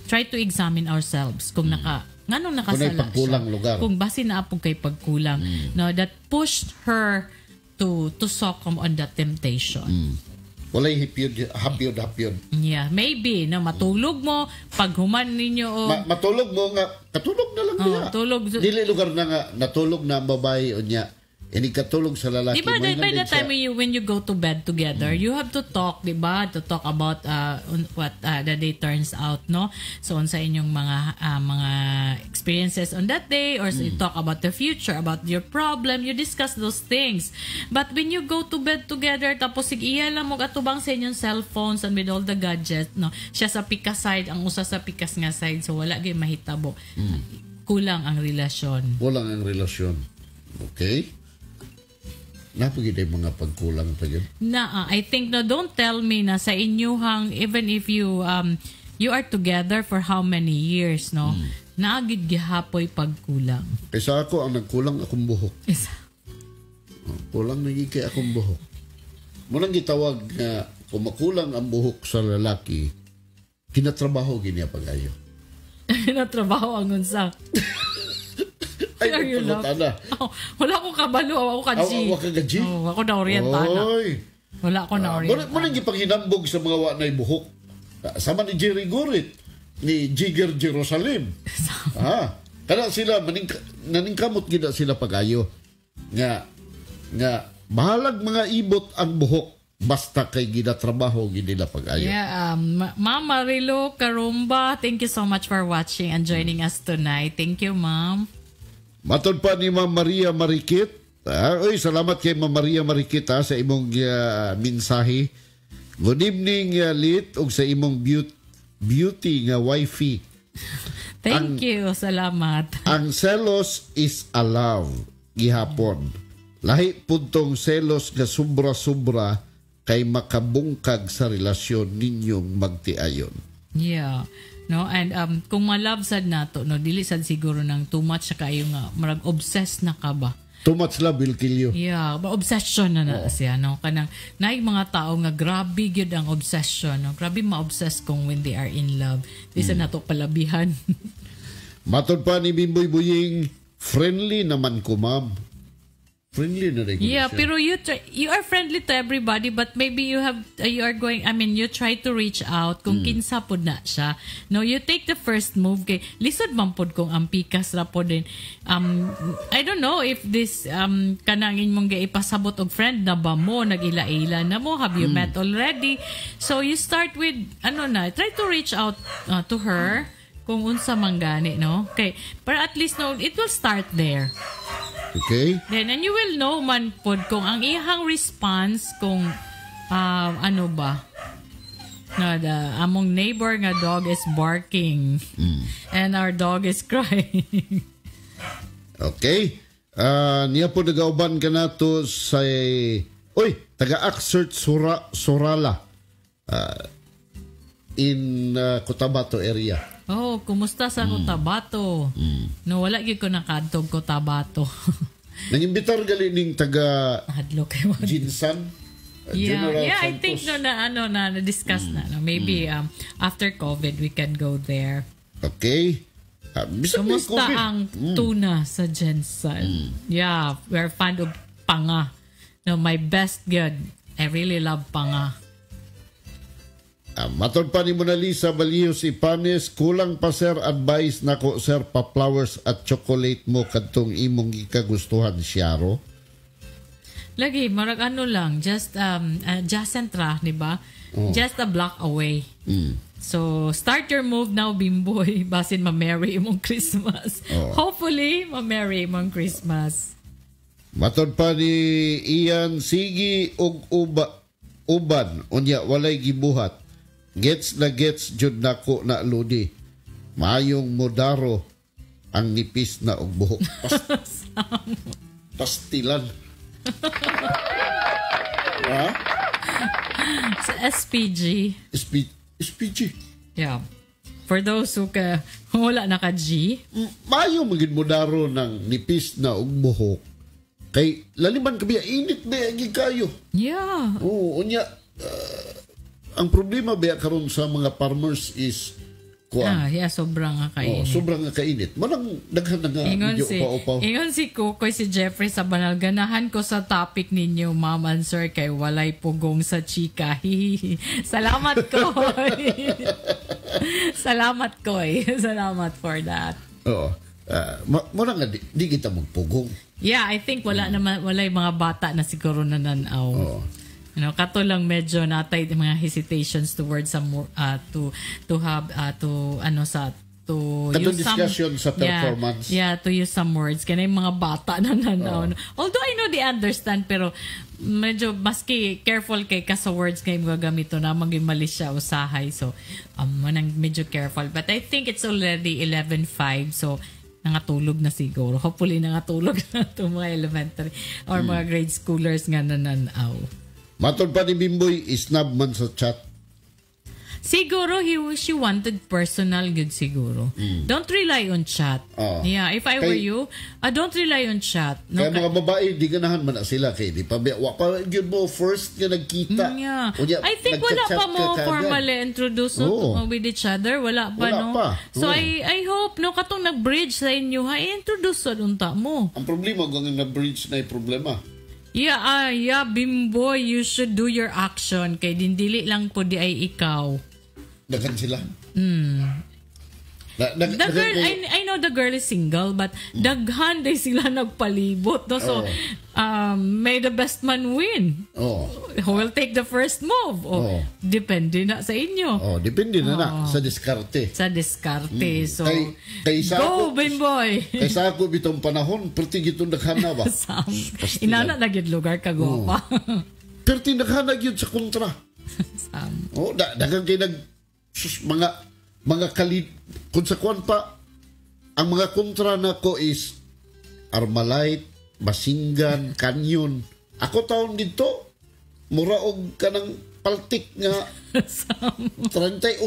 try to examine ourselves kung nganong nakasala Kung may pagkulang siya. lugar. Kung basi naa pud kay pagkulang, no, that pushed her to succumb on that temptation. Walay hipyod, hapyod, hapyod. Yeah, maybe no, matulog mo paghuman ninyo o Matulog mo nga, katulog na lang Oh, niya. tulog. Dili lugar na nga, natulog na ang babae o niya. Ini katulog sa lalaki. Di ba, moingon by din the time siya. when you go to bed together, you have to talk, di ba? To talk about on what the day turns out, no? So, on sa inyong mga experiences on that day, or so you talk about the future, about your problem, you discuss those things. But when you go to bed together, tapos sige, iya lang mo atubang sa inyong cellphones and with all the gadgets, no? Siya sa pikas side, ang usa sa pikas nga side, so wala gyud mahitabo. Kulang ang relasyon. Kulang ang relasyon. Okay? Napagid ay mga pagkulang pa yun. Na I think, no, don't tell me na sa inyuhang, even if you you are together for how many years, no, naagid gihapoy pagkulang. Kaysa ako, ang nagkulang akong buhok. Kulang na gyud kay akong buhok. Munang gitawag nga kung makulang ang buhok sa lalaki, kinatrabaho gini pag-ayo. Natrabaho ang unsa? Ay, Are you love? nagpangutana. Oh, wala ko kabalo, ako ka G. Aw, aw, ka ga G? Oh, ako na orientana. Oy. Wala ko na Muna orientana. mo nang gipanghinambog sa mga wa na'y buhok. Sama ni Jerry Gurit, ni Jigger Jerusalem. Kana sila naningkamot gid na sila pag-ayo. Nga nga bahalag mga ibot ang buhok basta kay ginatrabaho gid nila pag-ayo. Yeah, Ma'am Marilo Karumba, thank you so much for watching and joining us tonight. Thank you, ma'am. Matod pa ni Ma'am Maria Marikit. Oy, salamat kay Ma'am Maria Marikit sa imong mensahe. Good evening, Lit, ug sa imong beauty nga wifey. Thank you. Salamat. Ang selos is a love gihapon. Lahi pud tong selos nga sobra-sobra kay makabungkag sa relasyon ninyong magtiayon. Yeah. No, and kung ma-love sad nato, no, dili sad siguro nang too much sa kayo nga marag obsessed na ka ba. Too much love will kill you. Yeah, ba obsession na na siya, no, kanang naay mga tao nga grabe gyud ang obsession, no. Grabe ma-obsess kung when they are in love. Di sa nato palabihan. Matod pa ni Bimboy Buying, friendly naman ko, ma'am. Friendly na rin ko Yeah, siya. pero you are friendly to everybody, but maybe you have you are going, I mean, you try to reach out kung kinsa pod na siya. No, you take the first move kay lisod man pod kung ang pikas ra pod din. I don't know if this kanang inyong giipasabot og friend na ba mo, nag-ila-ila na mo, have you met already? So you start with ano na, try to reach out to her kung unsa man gani, no? Okay, pero at least, no, it will start there. Okay? Then, and you will know man pod kung ang iyang response kung ano ba na the among neighbor nga dog is barking and our dog is crying. Okay. Niya po nagauban ka na to sa, oy, taga Axert Surala in Cotabato area. Oh, kumusta sa Cotabato? No, wala gyud ko nakadtog Cotabato. Nangimbitar gali ning taga Hadlo kay mo. Jinsan. Yeah, General yeah, I Santos. think, no, na ano na na-discuss na, no. Maybe after COVID we can go there. Okay. Bisan may Kumusta COVID. ang tuna sa Jensen? Yeah, we're fond of panga. No, my best good. I really love panga. Matod pa ni Mona Lisa Balios Ipanes, kulang pa sir, advice nako sir, pa flowers at chocolate mo kadtong imong gikagustuhan siyaro. Lagi, marag ano lang, just adjacent ra, di ba? Just a block away. So, start your move now, Bimboy. Basin ma-merry imong Christmas. Hopefully, ma-merry imong Christmas. Matod pa ni Ian, sige og uban unya walay gibuhat. Gets na gets jud nako na lodi. Maayong modaro ang nipis na og buhok. Pastilan. Ha? Sa SPG. SPG. Yeah. For those who ka, wala na ka G. Maayo magid modaro ng nipis na og buhok. Kay laliman ka biya, init biya gid kayo. Oo, unya ang problema biya karon sa mga farmers is kuan. Ah, yeah, sobrang nga Oh, kainit. sobrang nga kainit. Manang daghan na nga Ingon medyo si, upaw-upaw. ingon si Kukoy, si Jeffrey sa banal, ganahan ko sa topic ninyo, ma'am and sir, kay walay pugong sa chika. Hihihi. Salamat, Koy. Salamat, Koy. Salamat for that. Oo. Mo na nga di kita magpugong. Yeah, I think wala naman, walay mga bata na siguro na nanaw. Oo. You know, kato lang medyo natay mga hesitations towards some more, to have to ano sa to Katong use some discussion sa performance. Yeah, to use some words kanay mga bata na nanaw. Although I know they understand, pero medyo maski careful kay ka sa words kay mga gamito na maging mali siya usahay. So manang medyo careful. But I think it's already 11:05, so Nangatulog na siguro. Hopefully nangatulog na itong mga elementary or mga grade schoolers nga nananaw. Matod pa ni Bimboy, isnab man sa chat. Siguro she wanted personal good siguro. Don't rely on chat. Oo. Yeah, if I were you, don't rely on chat. No, Kaya mga babae, di ganahan man na sila kay di pa wa pa gyud mo first nga nagkita. Yeah. Unya, I think wala nagchat-chat pa mo ka kaagad. formally introduce, no, Oo. with each other. Wala pa, Wala no? pa. So Oo. I hope no katong nag-bridge sa inyo ha, introduce sa unta mo. Ang problema kung ang na-bridge na yung problema. Yeah, yeah, Bimboy, you should do your action kay dindili lang po di ay ikaw. Daghan sila. The girl, I know the girl is single, but daghan day sila nagpalibot. No? So, may the best man win. Oh. Who will take the first move? O, Oo. depende na sa inyo. Oh, depende na na sa diskarte. Sa diskarte. So, Kay sa go, ako- Bimboy! Kay sa ako bitong panahon, perti gitong daghan na ba? Sam. Pastil. Inana na gyud lugar ka gwapa. Perti daghan na gyud sa kontra. Sam. Oh, daghan kay nag sus, mga kalit kung sa kuwan pa ang mga kontra nako is Armalite, Basingan, Canyon. Ako taon dito mura og kanang paltik nga Sam. 38.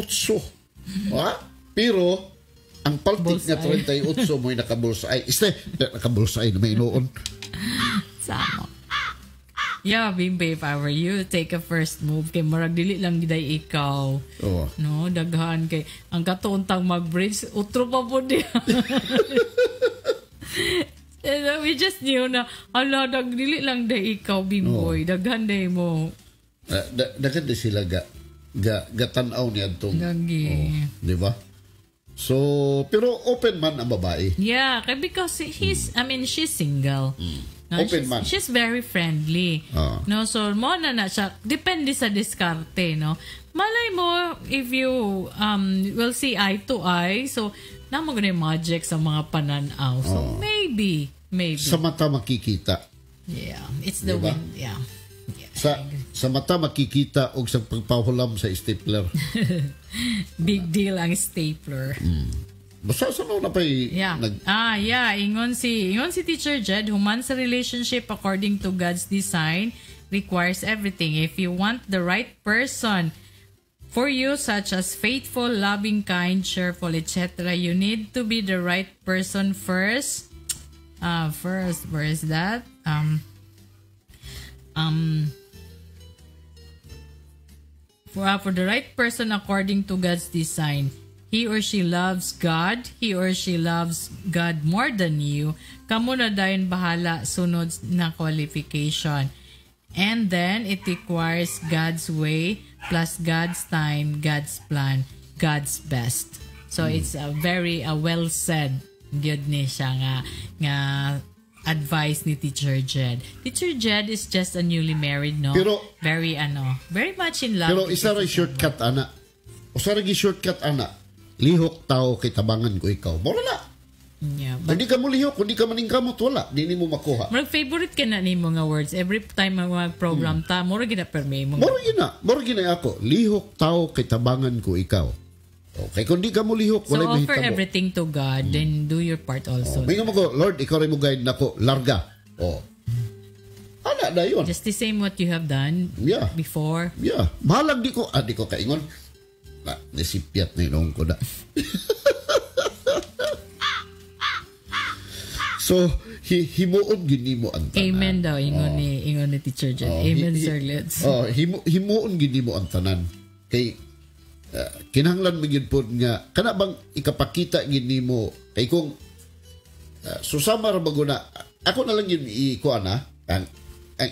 Ha? Pero ang paltik nga Bullseye. 38 mo'y naka-bullseye. Este, naka-bullseye na may noon. Sama. Yeah, Bimbe, if I were you, take a first move. Kay murag dili lang giday ikaw. Oo. No, daghan kay ang katuntang mag-bridge, utro pa po diya. And then we just knew na, ala, dili lang day ikaw, Bimboy. Daghan day mo. Daghan di sila ga ga gatan-aw niya itong Gagi. di ba? So, pero open man ang babae. Yeah, kay because he's, I mean, she's single. No, Open she's, man. She's very friendly. No, so mo na na siya. Depende sa diskarte, no. Malay mo if you will see eye to eye, so namo gud magic sa mga pananaw. So maybe, maybe. Sa mata makikita. Yeah, it's the Diba? wind. Yeah. Yeah. Sa mata makikita og sa pagpahulam sa stapler. Big deal ang stapler. Basta sa na pa'y Yeah. nag Yeah, ingon si Teacher Jed, human sa relationship according to God's design requires everything. If you want the right person for you, such as faithful, loving, kind, cheerful, etc., you need to be the right person first. First, where is that? For the right person according to God's design. He or she loves God. He or she loves God more than you. Kamo na dayon bahala sunod na qualification. And then, it requires God's way plus God's time, God's plan, God's best. So, it's a very well said gyud ni siya nga advice ni Teacher Jed. Teacher Jed is just a newly married, no? Very very much in love Pero with isa ra Teacher shortcut ana. Usa ra gi shortcut ana. Lihok tao kay tabangan ko ikaw. Mora na. Yeah, but Kung di ka mo lihok, kung di ka maningkamot, wala. Di nimo makuha. murag favorite ka na nimo nga words every time mag program ta, murag gina perme mo. Mora gina, mora gina ako. Lihok tao kay tabangan ko ikaw. Okay, kung di ka mo lihok, So walay offer mahitabo. everything to God, then do your part also. May mo ko, Lord, ikaw rin mo guide nako, larga. Oh. Ana na yun. Just the same what you have done before. Yeah. Bahalag di ko, di ko kaingon. Na, nisipyat na inoong ko na. So, himuon gid nimo ang tanan. Amen daw ingon ni Teacher Jed. Oh, Amen, Sir Let's. Oh, himuon gid nimo ang tanan. Kay kinahanglan man gyud pod nga kana bang ikapakita gid nimo kay kung susama ra bago na ako na lang yun i-kuan na ang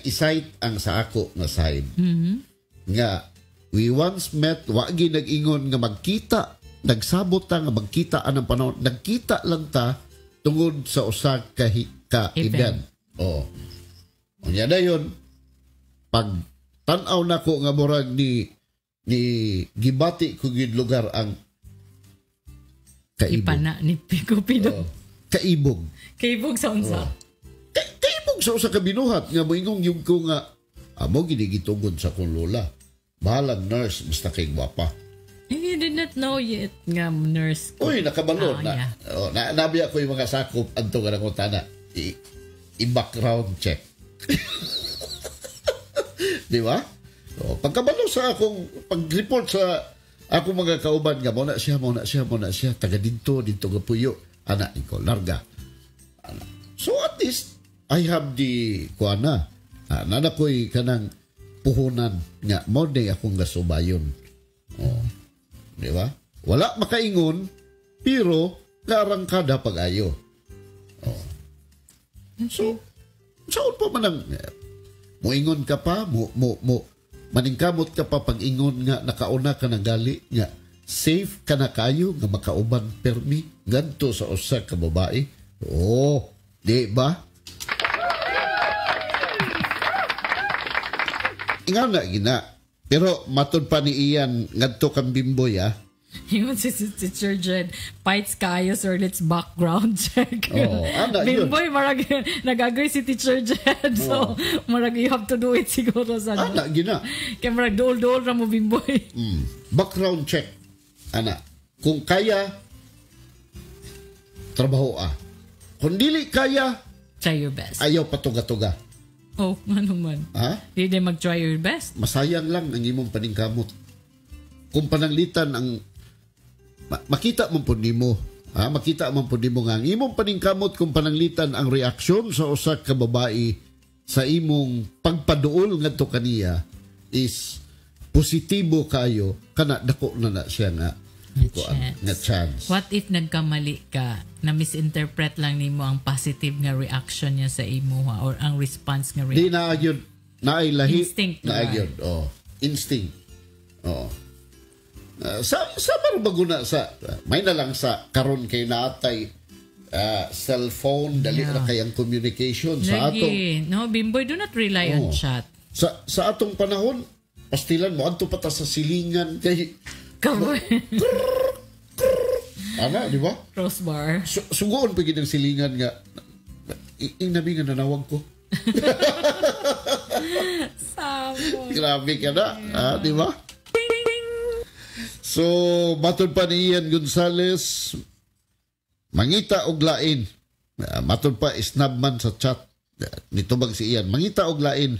isite ang sa ako nga side. Nga we once met, wa gi nag-ingon nga magkita, nagsabot ta nga magkita anang panahon, nagkita lang ta tungod sa usa ka, ka event. Event. Oh. Unya dayon pag tan-aw nako nga murag ni gibati ko gyud lugar ang kaibog. Ipana ni Cupido. Oh. Kaibog. Kaibog sa unsa. Kaibog sa usa ka binuhat nga moingong yung ko nga amo gini gitugod sa akong lola. Bahalag nurse basta kay gwapa. Eh, you did not know yet nga nurse. Uy, nakabalo Ah, na. yeah. Oh, na nabi ako yung mga sakop adto nga nangutana. I background check. Di ba? Oh, pagkabalo sa akong pag-report sa akong mga kauban nga mo na siya, mo na siya, mo na siya, taga didto, didto ga puyo. Ana ko larga. Ana. So at least I have the kuana. Ah, nana ko'y kanang puhunan nga mo day akong gasubayon. Oh. Di ba? Wala makaingon pero kaarangkada pag-ayo. Oh. So, saon pa man ang moingon ka pa, mo mo mo maningkamot ka pa pag-ingon nga nakauna ka na gali nga safe ka na kayo nga makauban permi ngadto sa usa ka babae. Oh, di ba? Ingon na gina. Pero matud pa ni Ian ngadto kang Bimboy ah. Ingon si Teacher Jed, fights kayo sir, let's background check. Oo, ana, yun. Bimboy, marag, nag-agree si Teacher Jed. So, marag you have to do it siguro sa Ana gina. Kaya marag duol-duol ra mo, Bimboy. Background check. Ana, kung kaya trabaho ah. Kung dili kaya, Try your best. ayaw patuga-tuga. Oh, ano man. Ha? Di din mag-try your best. Masayang lang ang imong paningkamot. Kung pananglitan ang makita mo pud nimo, ha? Makita mo pud nimo nga ang imong paningkamot kung pananglitan ang reaksyon sa usa ka babae sa imong pagpaduol ngadto kaniya is positibo kayo, kana dako na na siya nga Nga kuan, chance. nga chance. What if nagkamali ka, na misinterpret lang nimo ang positive nga reaction niya sa imo ha, or ang response nga Di reaction? na gyud naay lahi. Instinct na ba? gyud. Oh, instinct. Oo. Sa bago na sa may na lang sa karon kay naatay cellphone dali Yeah. ra kay ang communication sa atong Lagi. No, Bimboy, do not rely on Oo. chat. sa atong panahon pastilan mo adto pa ta sa silingan kay Karoy. ana di ba? Crossbar. Sugoon pa gid ang silingan nga inabi nga nanawag ko. Samo. Grabe ka na, ah, di ba? So, matod pa ni Ian Gonzales, mangita og lain. Ah, matod pa, isnab man sa chat. Ah, nitubag si Ian, mangita og lain.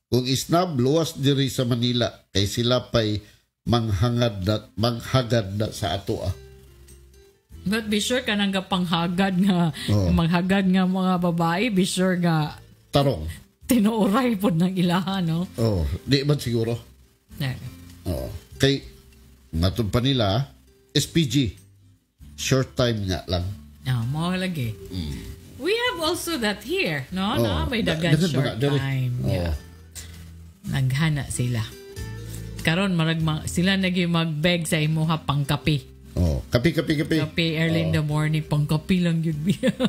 Kung isnab, luwas diri sa Manila. Kay sila pa'y manghagad na sa ato ah. But be sure ka nang panghagad nga, Oo. manghagad nga mga babae, be sure nga Tarong. tinuoray pod ng ilaha, no? Oh, di man siguro. Yeah. Oo. Kay, matod pa nila, SPG. Short time nga lang. Ah, mo lagi. We have also that here, no? Oo. No, may dagan Daghan ba short na, diri? time. Oo. Yeah. Naghana sila. Karon marag sila nagi magbeg sa imuha pangkape. Oh, kape, kape, kape. Kape early in the morning, pangkape lang yun.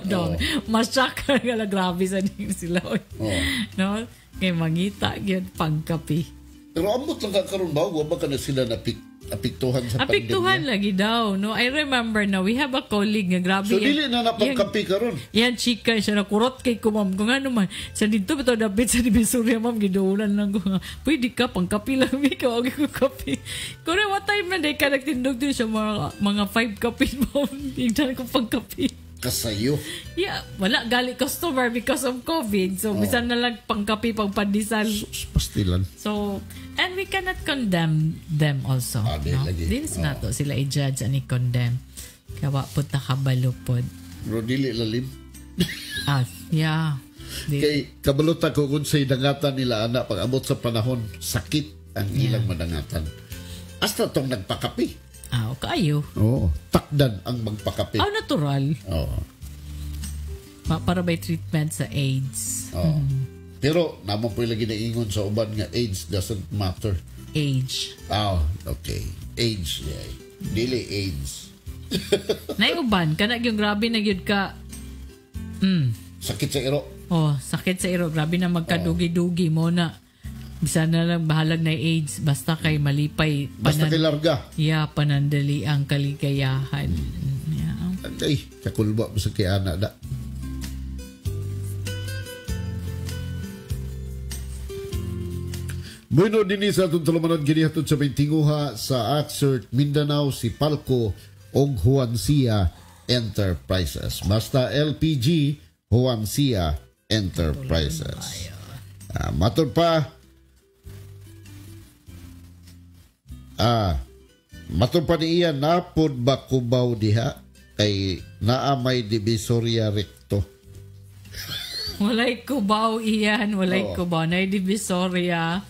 Dami. Masyak ka nga lang, grabe sa ning sila. oy. Oo. No? Kay mangita gyud pangkape. Pero ambot lang ka karon ba? Wa ba ka na sila napiktuhan sa Apektuhan pandemya? lagi daw, no? I remember na we have a colleague nga grabe. So dili na napangkape karon. Yan, chika siya nakurot kay ko, ma'am. Kung ano man, sa dito, bitaw dapit sa Divisoria, ma'am, giduulan lang ko. nga, pwede ka, pangkapi lang, ikaw, okay ko kape. Kung what time na, di ka nagtindog din siya, mga 5 kape, ma'am. Tignan ko pangkape. Kasayo. Yeah, wala gali customer because of COVID. So, bisan na lang pangkape, pangpandesal. Sus, pastilan. So, and we cannot condemn them also. Ah, di no? lagi. Di na to sila i-judge and i-condemn. Kaya wa pud nakabalo pod. Pero dili lalim. Ah, yeah. Di, Kay kabalota ko kung sa'y dangatan nila ana pag abot sa panahon sakit ang ilang madangatan. Hasta tong nagpakape. Ah, kaayo. Oo. Takdan ang magpakape. Ah, natural. Oo. Para may treatment sa AIDS. Oo. Pero namang po lagi naingon sa uban nga AIDS doesn't matter. Age. Ah, okay. Age, yeah. Dili AIDS. Naiuban, kana yung grabe na gyud ka. Sakit sa iro. Oh, sakit sa iro. Grabe na magkadugi-dugi mo na. Bisan na lang bahalag na AIDS basta kay malipay Basta kay larga. Yeah, panandali ang kaligayahan. Yeah. Ay, kakulba mo sa kay ana da. Bueno, dinhi sa atong tulumanon ginihatod sa may tinguha sa Axert Mindanao, si Palco og Juancia Enterprises. Basta LPG, Juancia Enterprises. Matod pa matod pa niya, napod ba Cubao diha kay naa may Divisoria Recto. Walay Cubao iyan, walay Cubao. Nay Divisoria,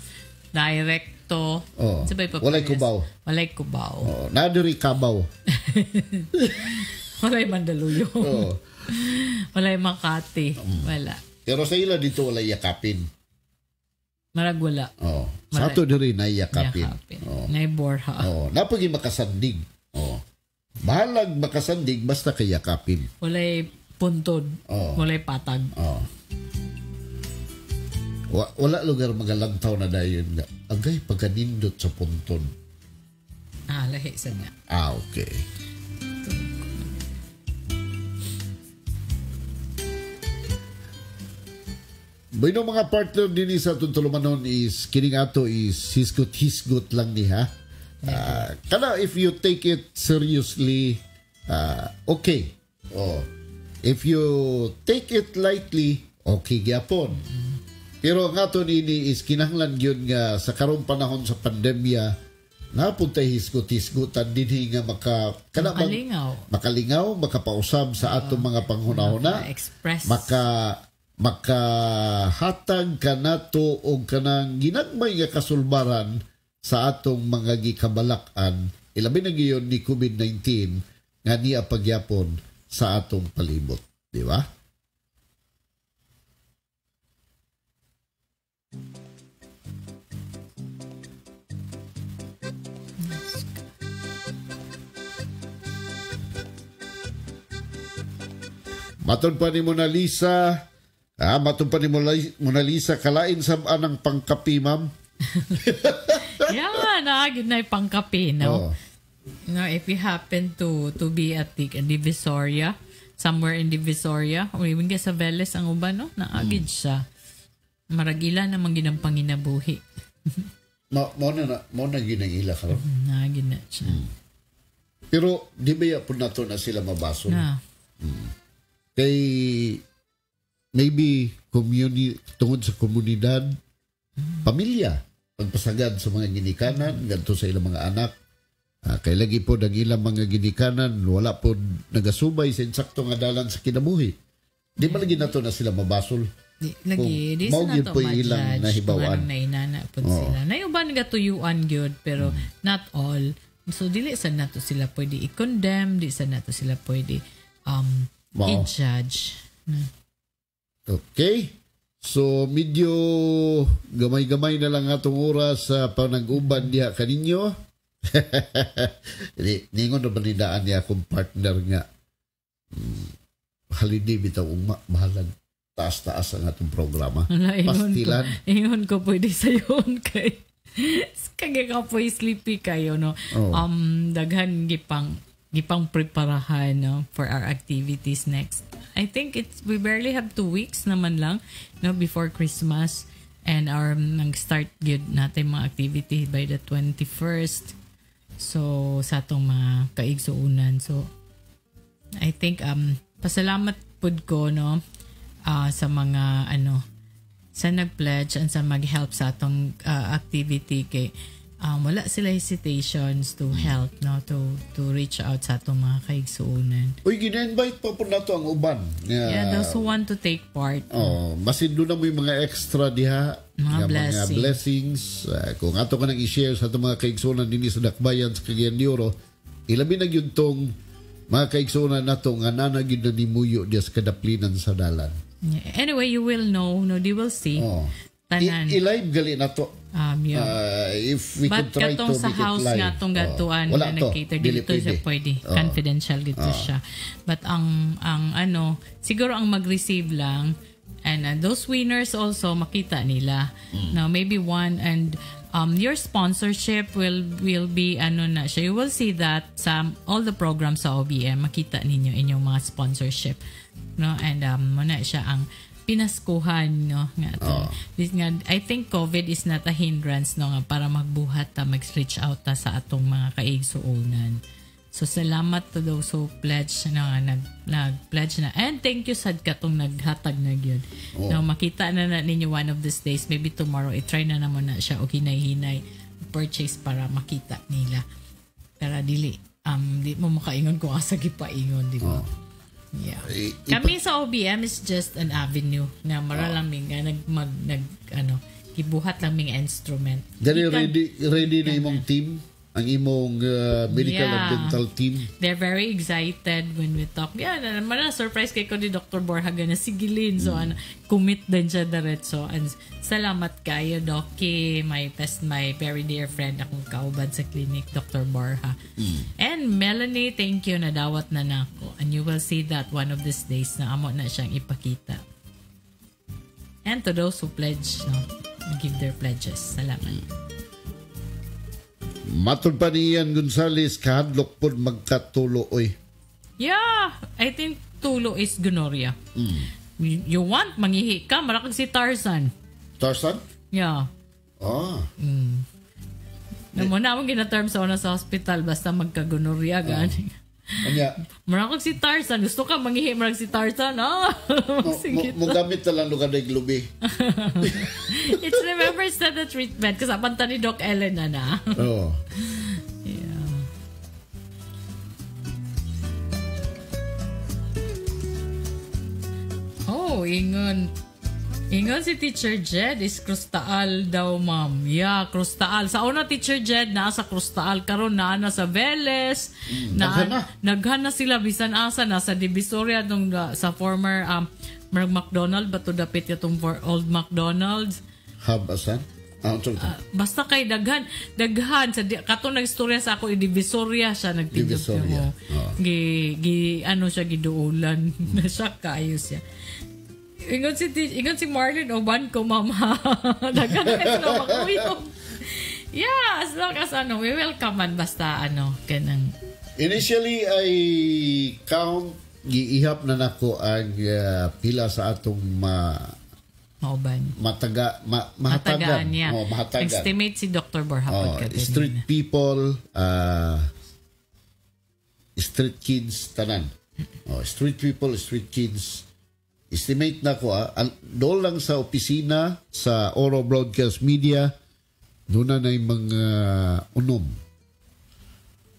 Directo. Oh. Sabay pa Walay parehas. Cubao. Walay Cubao. Oh, naa diri Kabaw. Walay Mandaluyong. Oh. Walay Makati. Wala. Pero sa ila dito walay yakapin. Marag wala. Oh. Sa ato diri na yakapin. Yakapin. Oh. Nay Borja. Oh, napagi makasandig. Oh. Bahalag makasandig basta kay yakapin. Walay puntod. Oh. Walay patag. Oh. Wala lugar magalantaw na dayon nga. Agay pagkanindot sa puntod. Ah, lahi sa na. Ah, okay. Bueno, mga partner din sa atong tulumanon is kining ato is hisgot-hisgot lang ni ha. Kana if you take it seriously, okay. Oh. If you take it lightly, okay gyapon. Pero ang ato nini is kinahanglan gyud nga sa karong panahon sa pandemya napuntay hisgot-hisgotan dinhi nga maka kana bang- Makalingaw. makalingaw, makapausab sa atong mga panghunahuna, Maka-express. makahatag kanato og kanang ginagmay nga kasulbaran sa atong mga gikabalak-an, ilabi na giyon ni COVID-19 nga niya pagyapon sa atong palibot, di ba? Matod pa ni Mona Lisa, matod pa ni Mona Lisa, kalain sa anang pangkapi, ma'am. Yeah, naagid na pangkapi, no? Oh. No, if you happen to be at the Divisoria, somewhere in Divisoria, or even sa Veles ang uban, no? Naagid siya. Maragila namang ginang panginabuhi. Mo na ginang ila karon. Naagid na siya. Pero di ba ya po nato na sila mabaso? Na. Kay maybe tungod sa komunidad, pamilya, pagpasagad sa mga ginikanan, ganto sa ilang mga anak. Kay lagi po ang ilang mga ginikanan, wala po nagasubay sa insakto nga dalan sa kinabuhi. Di ba lagi nato na sila mabasol? Di, lagi, di mao sa gyud nato po ilang ma-judge nahibawan. kung anong nainana po sila. Naiuban gatuyuan gyud, pero not all. So, dili sa nato sila pwede i-condemn, di sa nato sila pwede i-judge. Okay. So, medyo gamay-gamay na lang atong oras sa panag-uban diha kaninyo. Ningon na banidaan niya akong partner nga. Holiday bitaw ugma, mahalan. Taas-taas ang atong programa. Wala, Pastilan. Ingon ko pwede sayon kay kagay ka po sleepy kayo, no? Oh. Daghan gipang preparahan, no, for our activities next. I think it's we barely have 2 weeks naman lang, no, before Christmas, and our nag-start gyud natin mga activity by the 21st. So sa atong mga kaigsuonan. So I think pasalamat pud ko, no, sa mga sa nag-pledge and sa mag-help sa atong activity kay wala sila hesitations to help, no, to reach out sa atong mga kaigsuonan. Uy, gina-invite pa po nato ang uban. Yeah, those who want to take part. Oh, masin doon na mo yung mga extra diha. Mga blessings. Mga blessings. Kung ato ka nang i-share sa atong mga kaigsuonan dinhi sa Dakbayan sa Cagayan de Oro, ilabi na gyud tong mga kaigsuonan nato nga nana gyud na nimuyo diya sa kadaplinan sa dalan. Yeah. Anyway, you will know, no, they will see. Oh. Tanan. I-live gali na to. Yeah. If we But could try katong to sa make it house live. nga atong gatuan wala na to. nag-cater Dili dito siya pwede. Confidential dito siya. But ang siguro ang mag-receive lang and those winners also makita nila. Now maybe one and your sponsorship will be na siya. You will see that sa all the programs sa OBM, makita ninyo inyong mga sponsorship. No, and muna siya ang Pinaskuhan, no, nga ato. This nga, I think COVID is not a hindrance, no, nga para magbuhat ta, mag-reach out ta sa atong mga kaigsuonan. So salamat to those who pledge na nga, nag-pledge na. And thank you sad katong naghatag na gyud. No, makita na na ninyo one of these days, maybe tomorrow, i-try na naman na siya o hinay-hinay purchase para makita nila. Pero dili di mo makaingon kung asa gipaingon, di ba? Yeah. Kami sa OBM is just an avenue nga maralaming nga nag mag nag ano, gibuhat lang ming instrument. Gani ready ready na imong team, ang imong medical and dental team. They're very excited when we talk. Yeah, na naman na surprise kay ko ni Dr. Borja na sigilin. So ano, commit din siya diretso. And salamat kayo, Doki, my best, my very dear friend akong kauban sa clinic, Dr. Borja. And Melanie, thank you, nadawat na nako. And you will see that one of these days na amo na siyang ipakita. And to those who pledge, no, give their pledges. Salamat. Matod pa ni Ian Gonzales, kahadlok pod magkatulo oy. Yeah, I think tulo is gonorrhea. You want mangihi ka, marakag si Tarzan. Tarzan? Yeah. Ah. Namo na akong gina-term sa una sa hospital basta magka-gonorrhea gani. Anya, Marakag si Tarzan. Gusto ka mangihi marag si Tarzan, ah. mo, Sige. mo gamit na lang lugar na glubi. It's remember it's not a treatment kasi panta ni Doc Elena na. Oo. Yeah. Oh, ingon. Ingon si Teacher Jed is Krustaal daw, ma'am. Yeah, Krustaal. Sa una, Teacher Jed, naa sa Krustaal. Karon naa na sa Velez. Daghan na. Naghan na sila. Bisan asa, nasa Divisoria, nung, sa former Marg McDonald, bato dapit itong for old McDonald's. Hub asan? Ah, unsa to? Basta kay daghan, daghan sa katong nagstorya sa ako Divisoria siya nagtindog Divisoria. mo. Gi gi ano siya giduulan na siya kaayo siya. Ingon si Marlon uban ko mama. Daghan na sila makuyog. Yeah, as long as ano, we welcome man basta ano kanang Initially ay count giihap na nako ang pila sa atong mauban. mataga mahatagan. Matagaan niya. Oh, mahatagan. Estimate si Dr. Borja Oh, pod ka street people, street kids tanan. Oh, street people, street kids. Estimate na ko doon lang sa opisina sa Oro Broadcast Media doon na na yung mga unom.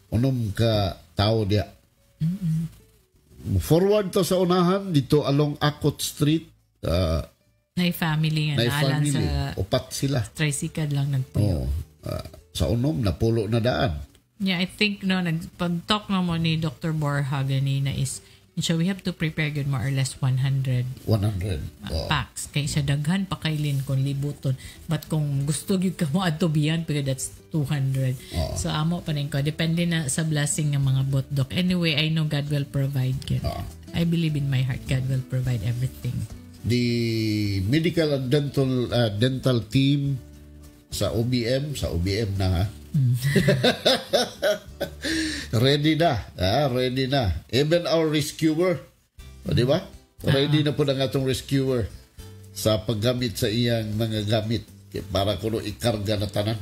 Unom ka tao diya. Forward to sa unahan dito along Akot Street, Nay family nga na naalan family. sa Upat sila. tricycle lang nagpuyo. Oh, sa unom napulo na daan. Yeah, I think no nag pag-talk na mo ni Dr. Borja ganina is so we have to prepare good more or less 100 100. Oh. packs kay sa daghan pa kailin kung libuton, but kung gusto gyud ka mo adto biyan pero that's 200. So amo pa rin ko, depende na sa blessing ng mga bot doc. Anyway, I know God will provide gyud. I believe in my heart God will provide everything. The medical and dental dental team sa OBM, sa OBM na ha. Ready na. Ready na. Even our rescuer, o, di ba? Ready na po ang atong rescuer sa paggamit sa iyang mga gamit para kuno ikarga na tanan.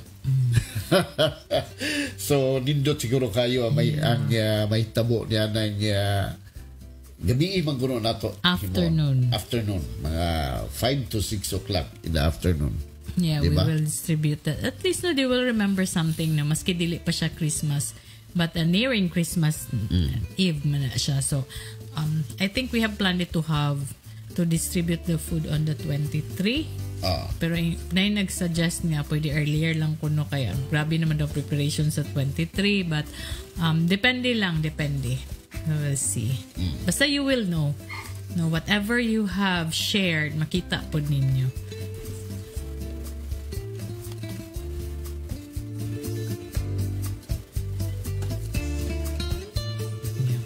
So nindot siguro kayo ang may ang may tabo niya ng gabi man kuno nato. Afternoon. Afternoon, mga 5 to 6 o'clock in the afternoon. Yeah, Diba? we will distribute that. At least no, they will remember something na maski dili pa siya Christmas. But nearing Christmas Eve man na siya. So, I think we have planned it to have to distribute the food on the 23. Pero na yung nag-suggest nga pwede earlier lang kuno kaya grabe naman daw preparation sa 23, but depende lang, depende. We will see. Basta you will know. No, whatever you have shared, makita po ninyo. Yeah.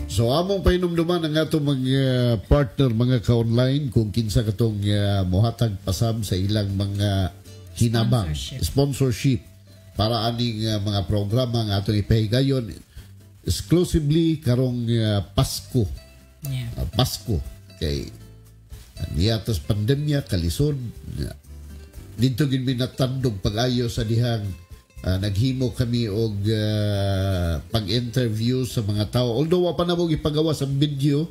So among pahinumduman ang atong mga partner, mga ka-online, kung kinsa katong mohatag pasam sa ilang mga hinabang, Sponsorship. sponsorship para aning mga programa nga atong ipahigayon. Exclusively karong Pasko. Yeah. Pasko kay niya tas pandemya kalisod dito gid mi natandog pag-ayo sa dihang naghimo kami og pag-interview sa mga tao, although wa pa namo gipagawa sa video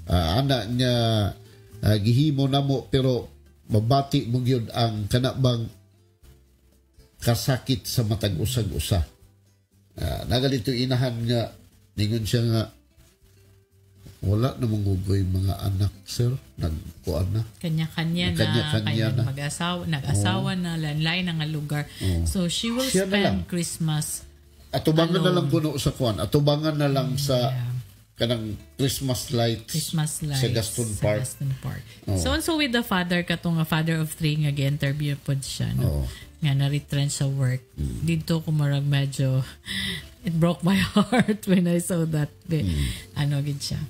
ana nga gihimo namo, pero mabati mo gyud ang kana bang kasakit sa matag usag usa. Nagalito inahan nga ningon siya nga wala na manggugoy mga anak, sir, nagkuan na. Kanya-kanya na, Kanya-kanya kanya na. mag-asawa, nag-asawa na, lain na nga lugar. So she will Siya na lang. spend Christmas. Atubangan na lang kuno sa kuan, atubangan na lang sa kanang Christmas lights, Christmas lights sa Gaston sa Park. Gaston Park. So and so with the father katong nga father of three nga gi-interview pod siya, no? Oo. Nga na-retrench sa work. Dito ko marag medyo it broke my heart when I saw that. Ano gid siya.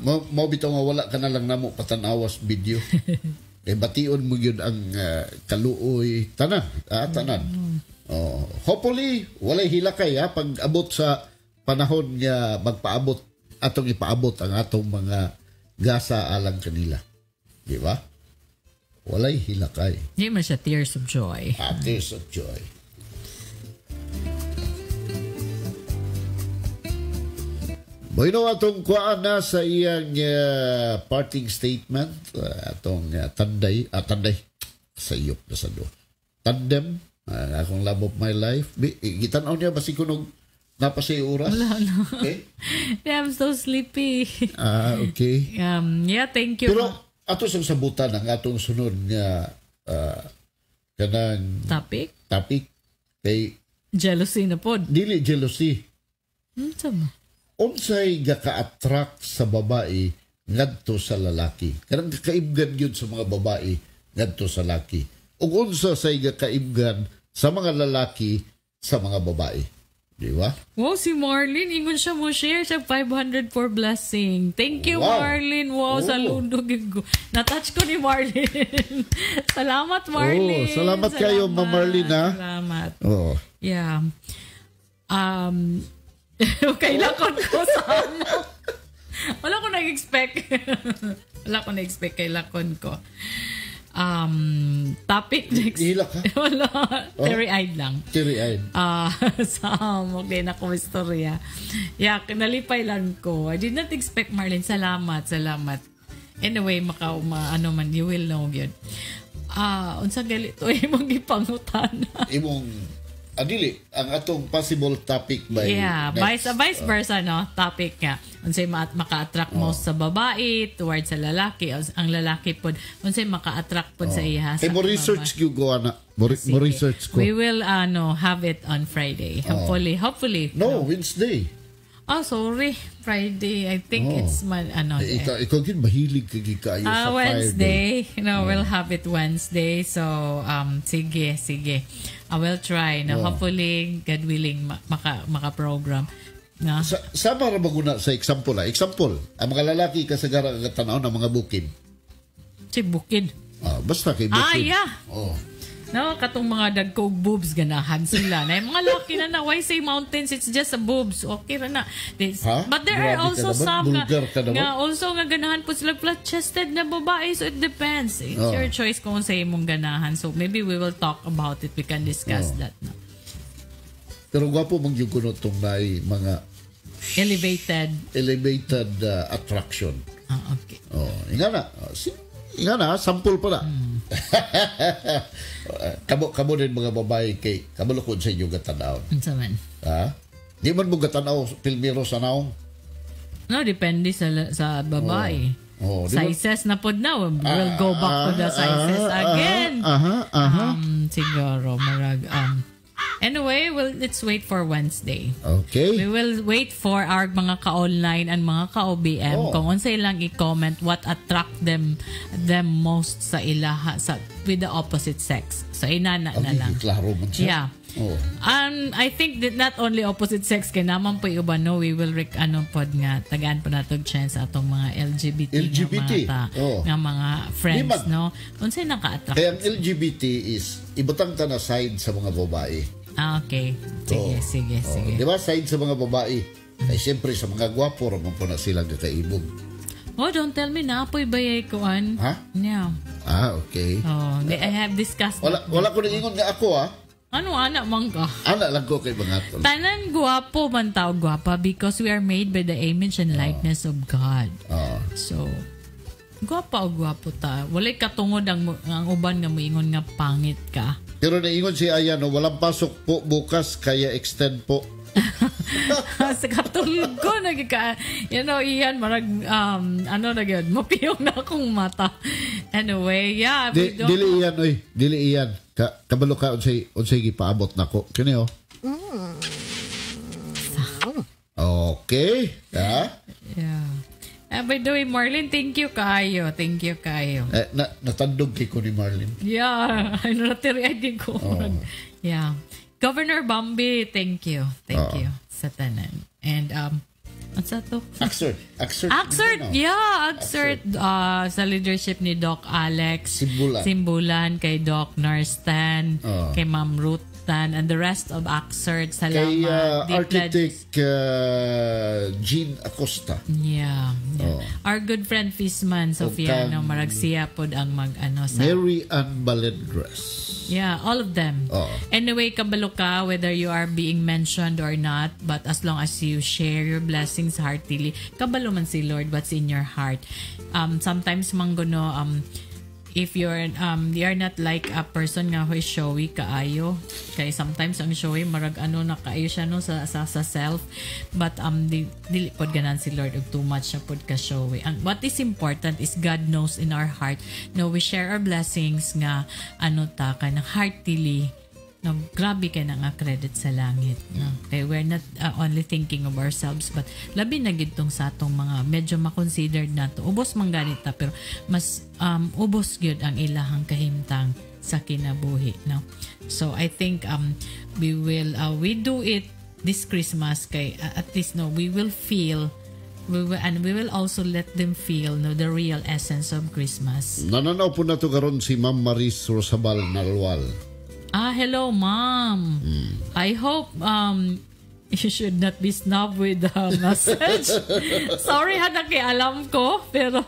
Mo bitaw nga wala ka na lang namo patanawas video. Kay bation mo gyud ang kaluoy tanan, tanan. Oh, hopefully walay hilakay ha pag abot sa panahon nga magpaabot atong ipaabot ang atong mga gasa alang kanila. Di ba? Walay hilakay. Di man siya tears of joy. Ah, tears of joy. Bueno, atong kuhaan na sa iyang parting statement, atong tanday, tanday, sa iyok na sa do. Tandem, akong love of my life. Gitanaw niya basi kunog napasay oras? Wala na. Okay? Yeah, I'm so sleepy. Ah, okay. Yeah, thank you. Pero ato sa sabutan ang atong sunod nga kanang Topic? topic kay Jealousy na pod. Dili jealousy. Sama. Unsay gaka-attract sa babae ngadto sa lalaki? Kanang kakaibgan yun sa mga babae ngadto sa laki. Ug unsa say gakaibgan sa mga lalaki sa mga babae? Di ba? Wow, si Marlene, ingon siya mo share siya 500 for blessing. Thank you, Marlene. Wow, Oh. saludo gyud ko. Na-touch ko ni Marlene. Salamat, Marlene. Oh, salamat kayo, Ma'am Marlene, ha? Salamat. Oh. Yeah. Kailangan ko sa ano. Wala ko nag-expect. Wala ko na-expect kailangan ko. Topic next. Gihilak ka? Wala. Teary-eyed lang. Teary-eyed. Ah, sa amok din ako istorya. Yeah, nalipay lang ko. I did not expect, Marlene. Salamat, salamat. Anyway, maka ano man, you will know gyud. Ah, unsa gali to imong gipangutana? Imong adili ang atong possible topic by Yeah, next. vice versa, no, topic nga. Unsay maka-attract most sa babae towards sa lalaki, ang lalaki pod unsay maka-attract pod sa iya Kay sa mo research gyud ko ana. Mo, Sige. mo research ko. We will ano have it on Friday. Hopefully, hopefully. No, Wednesday. Oh, sorry. Friday. I think it's man ano. Eh, ikaw gyud mahilig ka gyud kaayo Ah, sa Friday. Wednesday. No, we'll have it Wednesday. So, sige, sige. I will try. No, hopefully, God willing, maka-program. No? Sa sama ra ba guna sa example ah. Example, ang mga lalaki kasagara ang tanaw ng mga bukid. Si bukid. Ah, basta kay bukid. Ah, yeah. Oh. No, katong mga dagkog boobs ganahan sila. Na yung mga laki na na, why say mountains? It's just a boobs. Okay ra na. This, Ha? But there are Grabe ka also naman. some nga, Vulgar ka naman. nga also nga ganahan po sila flat-chested na babae. So it depends. It's Oh. your choice kung sa imong ganahan. So maybe we will talk about it. We can discuss Oh. that. No? Pero gwapo man gyud kuno tong naay mga Elevated. elevated attraction. Ah, okay. Oh, inga na. Oh, inga na, sample pa na. Kamo din mga babae kay kamo lukod sa inyo gatanaw. Unsa man? Ha? Di man mo gatanaw pilmiro sa naong. No, depende sa babae. Oh, di ba? Sizes na pod na. We'll go back to the sizes again. Aha, aha. Siguro, marag, anyway, well, let's wait for Wednesday. Okay. We will wait for our mga ka-online and mga ka-OBM Oh. kung unsay lang i-comment what attract them most sa ilaha sa with the opposite sex. So inana na Okay, lang. klaro man siya. Yeah. Oh. I think that not only opposite sex kay naman po uban, no, we will ano pod nga tagaan po nato og chance atong mga LGBT, LGBT, nga mga, oh. nga mga friends, Di man. no. Unsay naka-attract? Kaya ang LGBT is ibutang ta na side sa mga babae. Ah, okay. Sige, Oh. sige, Oh, sige. Di ba side sa mga babae? Kay siyempre sa mga gwapo ra man po na sila gakaibog. Oh, don't tell me na apoy bayay kuan. Ha? Yeah. Ah, okay. Oh, I have discussed Wala that. Wala ko naingon nga ako ah. Ano ana man ka? Ana lang ko kay mga tol. Tanan guwapo man tao gwapa because we are made by the image and likeness of God. So, gwapa o gwapo ta. Walay katungod ang uban nga moingon nga pangit ka. Pero naingon si Aya no, walang pasok po bukas kaya extend po. Sa katulog ko nagika iyan marag ano na gyud mapiyong na akong mata. Anyway, yeah, we don't Dili iyan oy, dili iyan. Kabalo ka unsay gipaabot nako. Kini oh. Okay. Ha? Yeah. By the way, Marlene, thank you kaayo. Thank you kaayo. Eh, natandog kay ko ni Marlene. Yeah, ano na tiri ay ko. Yeah. Governor Bambi, thank you. Thank you sa tanan. And unsa to? Axert. Axert. Axert, yeah, Axert, sa leadership ni Doc Alex Simbulan. Simbulan kay Doc Narstan, kay Ma'am Ruth Tan, and the rest of Axert. Salamat. Kay Deep architect Jean Acosta. Yeah. Our good friend Fisman Sofiano, kang marag siya pod ang mag ano sa Mary Ann Balendres. Yeah, all of them. Anyway, kabalo ka whether you are being mentioned or not, but as long as you share your blessings heartily, kabalo man si Lord what's in your heart. Sometimes mangguno if you're you are not like a person nga who is showy kaayo, kay sometimes ang showy marag ano na kaayo siya no sa self, but dili pod ganan si Lord og too much na pod ka showy. Ang what is important is God knows in our heart no we share our blessings nga ano ta kanang heartily no, grabe kay na nga credit sa langit no. Kay we're not only thinking of ourselves but labi na gid tong sa atong mga medyo ma-considered nato. Ubos man ganit ta pero mas ubos gyud ang ilahang kahimtang sa kinabuhi no. So I think we will we do it this Christmas kay at least no we will feel we will, and we will also let them feel no the real essence of Christmas. Nananaw po na to karon si Ma'am Maris Rosabal Nalwal. Ah, hello, Ma'am. I hope you should not be snob with the message. Sorry, ha, nakialam ko. Pero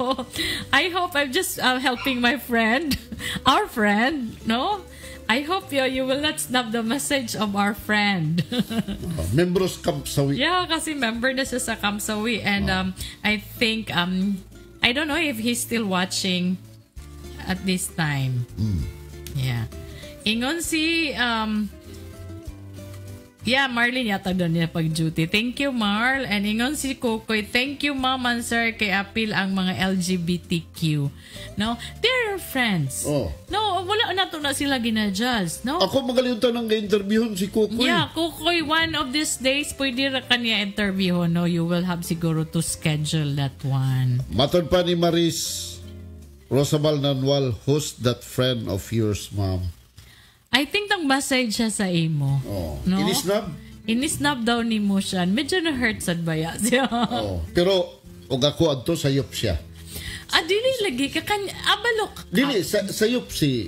I hope I'm just helping my friend, our friend, no? I hope you will not snub the message of our friend. Oh, membros Kamsawi. Yeah, kasi member na siya sa Kamsawi. And I think, I don't know if he's still watching at this time. Yeah. Ingon si yeah, Marlene yata doon niya pag-duty. Thank you, Marl. And ingon si Kokoy, thank you, Ma'am and Sir, kay apil ang mga LGBTQ. No? They're your friends. Oh. No, wala na to na sila ginajudge. No? Ako magaling ng ga-interviewon si Kokoy. Yeah, Kokoy, one of these days, pwede ra kaniya interview. No, you will have siguro to schedule that one. Matod pa ni Maris Rosabal Nanwal, who's that friend of yours, ma'am? I think nang message siya sa imo. Oh. No? Inisnab? Inisnab daw ni mo siya. Medyo na-hurt sad baya siya. Oh. Pero, og ako adto sayop siya. Ah, dili lagi ka kan abalok ka. Dili sa sayop si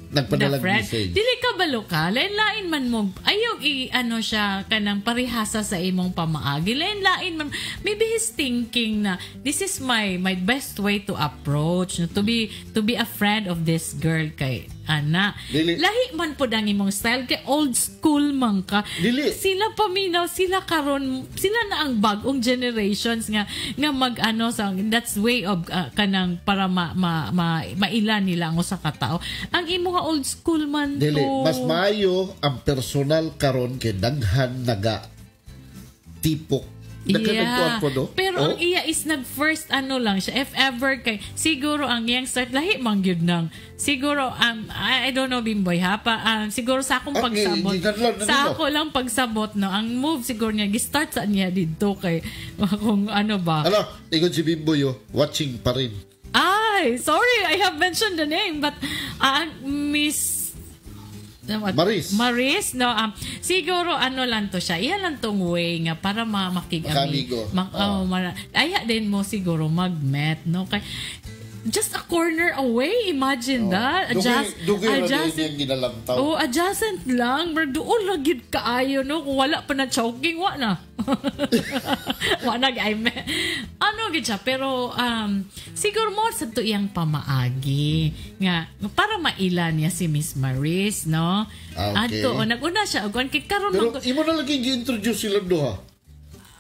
nagpadalag The friend. message. Dili ka balo ka. Lain-lain man mo. Ayaw i ano siya kanang parihasa sa imong pamaagi. Lain-lain man. Maybe he's thinking na this is my best way to approach no, to be a friend of this girl kay ana. Dili. Lahi man pod ang imong style kay old school man ka. Dili. Sila paminaw, sila karon, sila na ang bagong generations nga mag ano sa that's way of kanang para ma, ma, ma, maila nila ang usa ka tao. Ang imo old school man Dili, to. mas maayo ang personal karon kay daghan naga tipok. Daghan nagkuhan po do. Pero Oh? ang iya is nag first ano lang siya. If ever kay siguro ang iyang start lahi man gyud nang siguro I don't know, Bimboy ha pa siguro sa akong Ah, pagsabot ginadlan na sa nila. ako lang pagsabot no ang move siguro niya gi-start sa niya didto kay kung ano ba. Ano, ingon si Bimboy, oh, watching pa rin. Ay, sorry, I have mentioned the name, but Miss what? Maris. Maris, no. Siguro ano lang to siya. Iyan lang tong way nga para makig Makaamigo. Oh, ay din mo siguro mag-met, no? Kay Just a corner away, imagine that. Adjust, Dugay ra adjacent. din yung ginalantaw. Oh, adjacent lang. Pero doon lang gid kaayo, no? Kung wala pa na choking, wa na. Wa na, I mean, ano gid siya. Pero, siguro mo sa to iyang pamaagi. Nga, para maila niya si Miss Maris, no? Ah, okay. Adto, oh, nag-una siya. Og kay karon Pero imo na lang gi-introduce sila duha.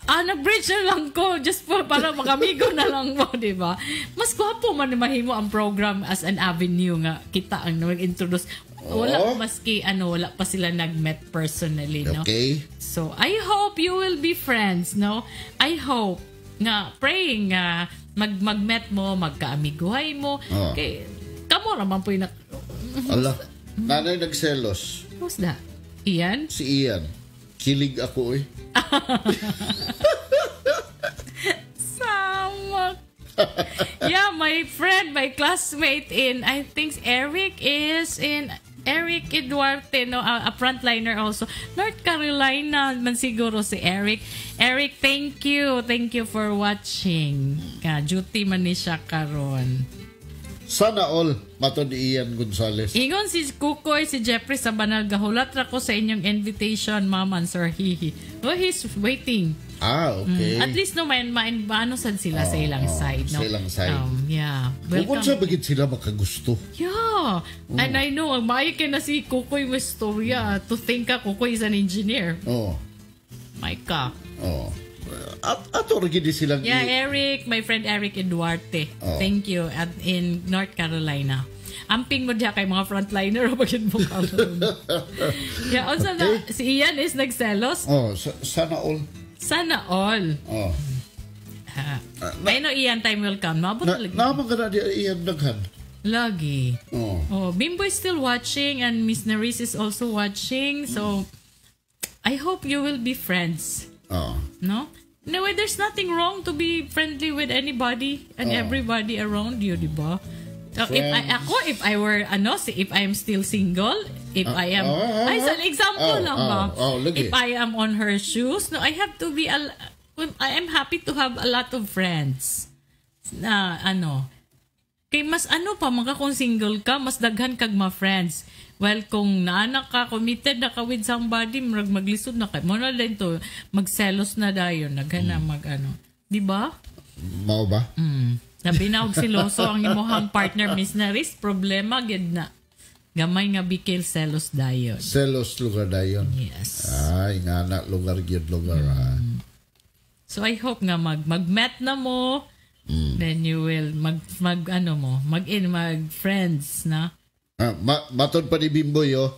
Ah, nag-bridge na lang ko just for, para makamigo na lang mo, di ba? Mas gwapo man mahimo ang program as an avenue nga kita ang nag-introduce. Wala maski ano, wala pa sila nag-met personally, no? Okay. So, I hope you will be friends, no? I hope nga praying nga mag-met mo, magkaamiguhay mo. Kay kamo ra man po yung Ala, nanay nagselos. Who's that? Ian? Si Ian. Kilig ako eh. Sama. Yeah, my friend, my classmate in, I think Eric is in, Eric Eduarte, no, a frontliner also. North Carolina man siguro si Eric. Eric, thank you. Thank you for watching. Ka duty man ni siya karon. Sana all, matod ni Ian Gonzales. Ingon si Kukoy, si Jeffrey sa Banal, gahulat ra ko sa inyong invitation, ma'am and sir. Hihi. Oh, he's waiting. Ah, okay. At least no, may maano sad sila sa ilang side, no? Sa ilang side. Yeah. Kung Welcome. sa bagit sila makagusto. Yeah. And I know, ang maayo kay na si Kukoy mo istorya. To think ka, Kukoy is an engineer. Oh. My ka. Oh. At ato ra gid silang Yeah, Eric, my friend Eric Eduarte. Oh. Thank you. At in North Carolina. Amping mo diha kay mga frontliner o bagin mo karon. Yeah, also na, si Ian is nagselos. Oh, sana all. Sana all. Oh. Ha. I know Ian, time will come. Maabot Na, lagi. naman ka na di Ian daghan. Lagi. Oh. Oh, Bimbo is still watching and Miss Neris is also watching. So, I hope you will be friends. Oh. No? No way, there's nothing wrong to be friendly with anybody and everybody around you, di ba? So, if I, Friends. ako, if I were, ano, if I am still single, if I am, ay, sa example lang ba? Oh, lagi. If I am on her shoes, no, I have to be, I am happy to have a lot of friends. Na, ano, kay mas ano pa, mga kung single ka, mas daghan kag ma friends. Well, kung naanak ka, committed na ka with somebody, murag maglisod na kay. Mo na din to, magselos na dayon, daghan na mag ano. Di ba? Mao ba? Labi na og siloso ang imuhang partner, Miss Naris, problema gid na. Gamay nga bikil, selos dayon. Selos lugar dayon. Yes. Ay, nga na lugar gyud lugar. Ah. So I hope nga mag-met na mo. Then you will mag ano mo, mag in mag friends na. Ah, matod pa ni Bimboy, oh.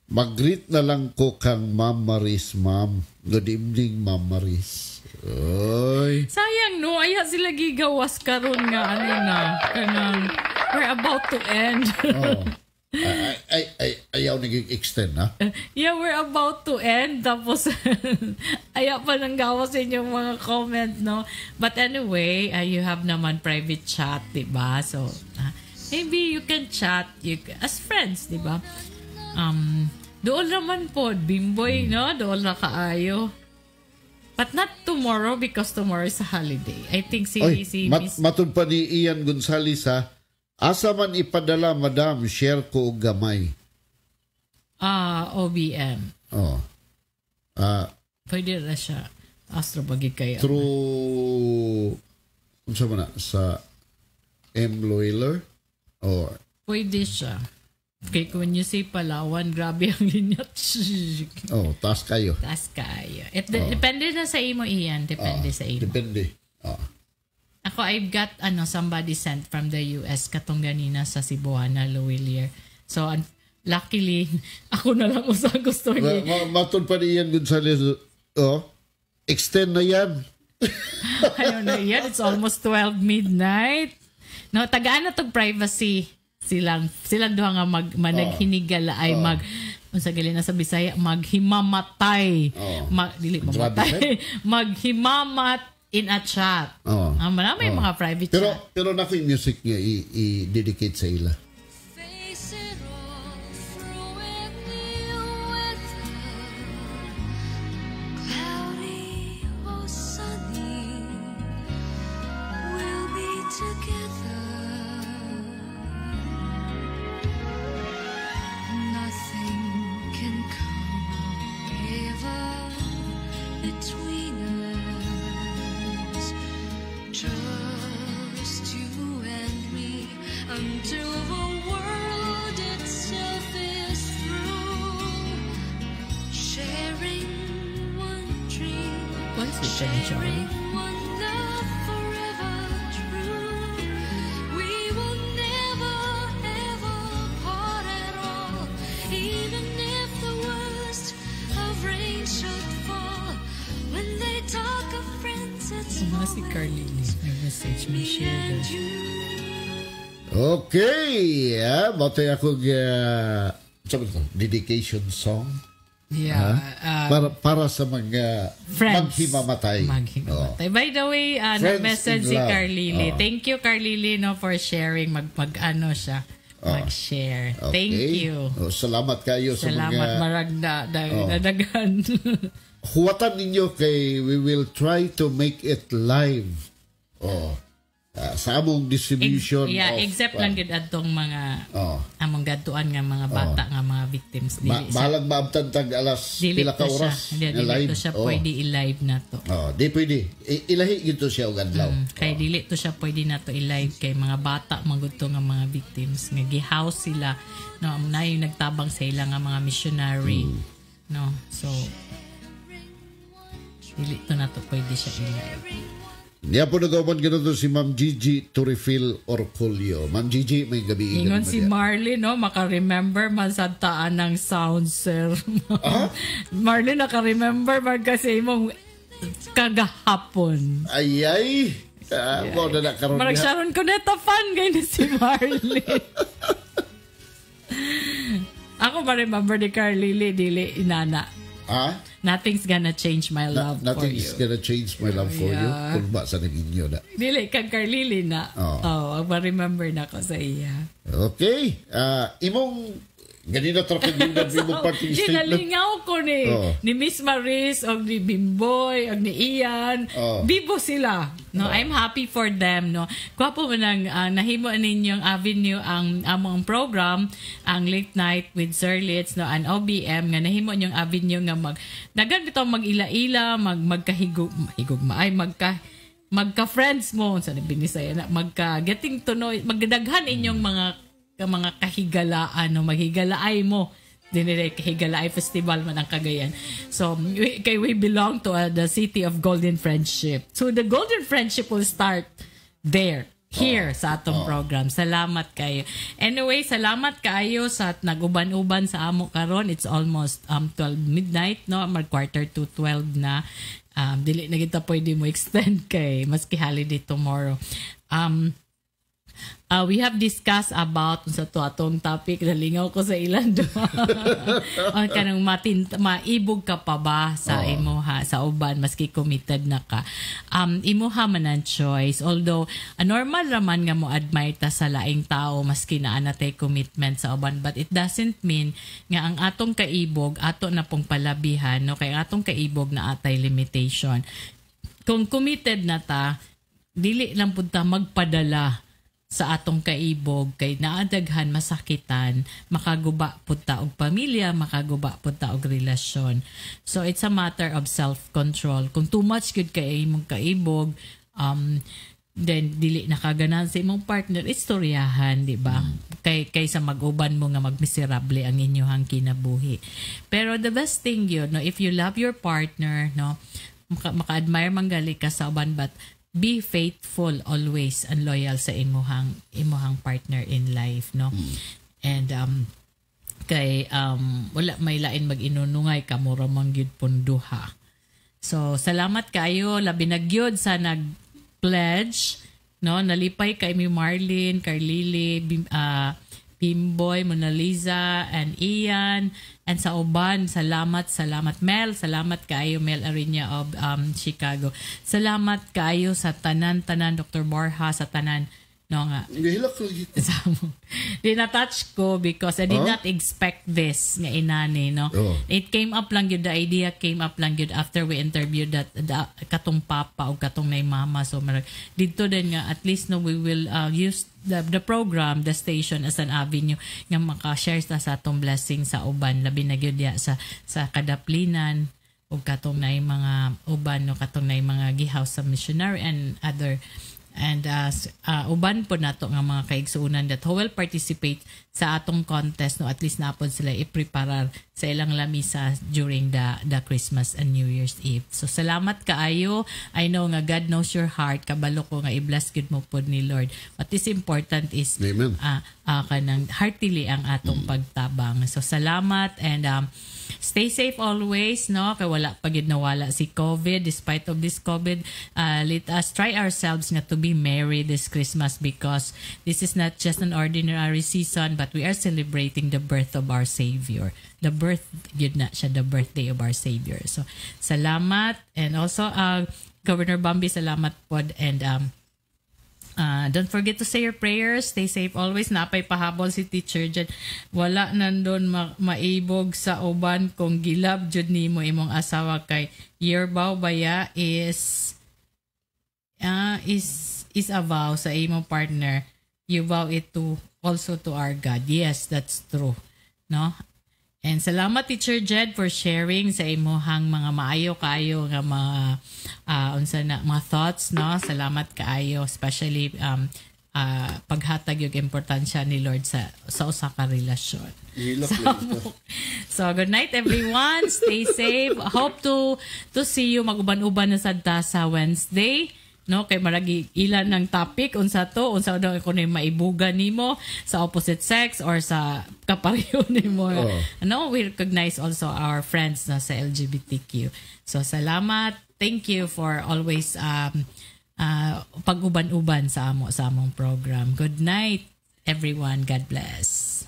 Mag-greet na lang ko kang Ma'am Maris, ma'am. Good evening, Ma'am Maris. Oy. Sayang no, aya sila gigawas karon nga ano na kanang we're about to end. Oh. Ay, ay, ay, ayaw nag-extend, ha? Yeah, we're about to end. Tapos, aya pa nang gawas inyong mga comment, no? But anyway, you have naman private chat, di ba? So, maybe you can chat as friends, di ba? Doon naman po, Bimboy, no? Doon na kaayo. But not tomorrow because tomorrow is a holiday. I think si, Oy, si Miss matod pa ni Ian Gonzales, ha? Asa man ipadala, madam, share ko og gamay. Ah, OBM. Oh. Ah, Pwede na siya. Astro bagi kayo. Through unsa man na sa M. Loiler or Pwede siya. Okay, when you say Palawan, grabe ang linya. Oh, taas kayo. Taas kayo. It, depende na sa imo, Ian. Depende sa imo. Depende. Oh. Ako, I've got, ano, somebody sent from the US katong ganina sa Cebuana Lhuillier. So, luckily, ako na lang usa gusto niya. Matod pa ni Ian Gonzales, oh, extend na yan. Ayaw na yan. It's almost 12 midnight. No, tagaan na tog privacy. Silang duha nga mag managhinigala ay mag unsa gali na sa Bisaya, maghimamatay. Ma, dili Grabe, mamatay. Maghimamat in a chat. Ah, marami mga private Pero chat. pero na yung music niya i-dedicate sa ila. Face it all through any weather, cloudy or sunny, we'll be together. Sweet ka ni siya, oy. One love forever true. We will never ever part at all, even if the worst of rain should fall. When they talk of friends, it's Mga si Carly nag-message mo me share. And you. Okay. Mao to'y akong sabi ko, dedication song. Yeah. Para sa mga Friends. maghimamatay. Maghimamatay. By the way, Friends nag-message in si love. Carlili. Oh. Thank you, Carlili, no, for sharing. Mag ano siya. Mag-share. Okay. Thank you. Oh, salamat kayo sa Salamat, mga marag na nadaghan. Huwatan ninyo kay we will try to make it live. Oh. Sa among distribution of Except lang gyud adtong mga among gadtuan nga mga bata nga mga victims, dili siya Bahalag maabtan tag alas dili pila ka to siya oras hindi, nga dili live. to siya pwede i-live na to. Oh, di pwede. Ilahi gyud to siya og adlaw. Kay dili to siya pwede na to i-live kay mga bata man gud to nga mga victims nga gi-house sila, no, na yung nagtabang sa ila nga mga missionary, no. So dili to na to pwede siya i-live. Niya po nag-uban to si Ma'am Gigi Torifil Orcolio. Ma'am Gigi, maayong gabii. Ingon si Marley, no, maka-remember man sa taan ng sound, sir. Marley, naka-remember man kasi imong kagahapon. Ay, ay. Mao na na karon Marag niya. Sharon Cuneta fan gay ni si Marley. Ako ma-remember ni Carlili, dili inana. Ha? Nothing's gonna change my love for Nothing's you. gonna change my love for you. Yeah. Kung ba sa ninyo na. Dili kang Carlili na. Oo. Oh, ma-remember na ko sa iya. Okay. Imong ganina traffic yung imong parting statement. Ginalingaw ko ni ni Miss Maris og ni Bimboy og ni Ian. Bibo sila. No, I'm happy for them, no. Gwapo man ang nahimo ninyong avenue ang among program, ang Late Night with Sir Litz, no, an OBM nga nahimo ninyong avenue nga mag dagan bitaw mag-ila-ila, magkahigug higugma ay magka friends mo sa binisaya na magka getting to know, magdaghan inyong mga kahigalaan, no, maghigalaay mo dinire Kahigalaay Festival man ang Cagayan. So kay we belong to the city of golden friendship. So the golden friendship will start there here sa atong program. Salamat kayo. Anyway, salamat kaayo sa nag-uban-uban sa amo karon. It's almost 12 midnight, no? Mag quarter to 12 na. Dili na kita pwede mo extend kay maski holiday tomorrow. We have discussed about sa to atong topic, nalingaw ko sa ilan duha, on kanang maibog ka pa ba sa imuha sa uban maski committed na ka. Imuha man ang choice, although normal raman nga mo admire ta sa laing tao maski naa na tay commitment sa uban, but it doesn't mean nga ang atong kaibog ato na pong palabihan, no, kay atong kaibog na atay limitation. Kung committed na ta, dili lang pud ta magpadala sa atong kaibog kay naadaghan masakitan, makaguba pud ta og pamilya, makaguba pud ta og relasyon. So it's a matter of self-control. Kung too much gud kay imong kaibog, then dili nakaganan sa imong partner, istoryahan, di ba? Kay kaysa mag-uban mo nga magmiserable ang inyong kinabuhi. Pero the best thing yun, no, if you love your partner, no, maka-admire man gali ka sa uban, but be faithful always and loyal sa imuhang partner in life, no. And kay wala may lain mag-inunungay, kamo ra man gyud pong duha. So salamat kayo labi na gyud sa nag-pledge, no. Nalipay kay mi Marlene, Carlili, Bimboy, Mona Lisa, and Ian, and sa uban, salamat, salamat Mel, salamat kaayo Mel Arinya of Chicago. Salamat kaayo sa tanan-tanan, Dr. Borja, sa tanan, no, nga Gihilak lagi. Di na-touch ko because I did not expect this nga inani, no. It came up lang yun, the idea came up lang yun after we interviewed that katong papa o katong nay mama. So marag, dito din nga at least, no, we will use the program, the station as an avenue nga maka-share ta sa atong blessing sa uban, labi na gyud ya sa kadaplinan o katong nay mga uban, no, katong nay mga gihouse sa missionary and other And uban po nato nga mga kaigsuonan that who will participate sa atong contest, no, at least napod sila i-preparar sa ilang lamisa during the Christmas and New Year's Eve. So salamat kaayo. I know nga God knows your heart. Kabalo ko nga i-bless gid mo pod ni Lord. What is important is Amen. Kanang heartily ang atong pagtabang. So salamat and stay safe always, no, kay wala pa gid nawala si COVID. Despite of this COVID, let us try ourselves nga to be merry this Christmas because this is not just an ordinary season, but we are celebrating the birth of our Savior. The birth yun na siya, the birthday of our Savior. So salamat, and also Governor Bambi, salamat pod, and don't forget to say your prayers. Stay safe always. Napay pahabol si Teacher dyan. Wala nandun maibog sa uban kung gilab jud nimo imong asawa kay your vow baya is a vow sa imong partner. You vow it to also to our God. Yes, that's true. No? And salamat, Teacher Jed, for sharing sa imuhang mga maayo kaayo nga mga unsa na mga thoughts, no. Salamat kaayo, especially paghatag yung importansya ni Lord sa usa ka relasyon. Hilak So, lang ito. So good night, everyone. Stay safe. Hope to see you, maguban-uban na sad ta sa Wednesday. No, kay maragi ilan ng topic, unsa to, unsa daw kuno maibugan nimo sa opposite sex or sa kapareho nimo. Oo. Ano, we recognize also our friends na sa LGBTQ. So salamat. Thank you for always pag-uban-uban sa amo sa among program. Good night, everyone. God bless.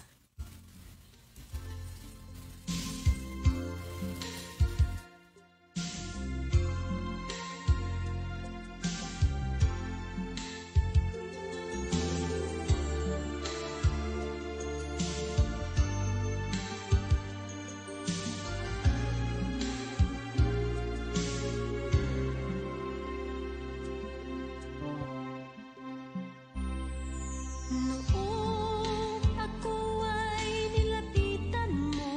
Noong ako ay nilapitan mo,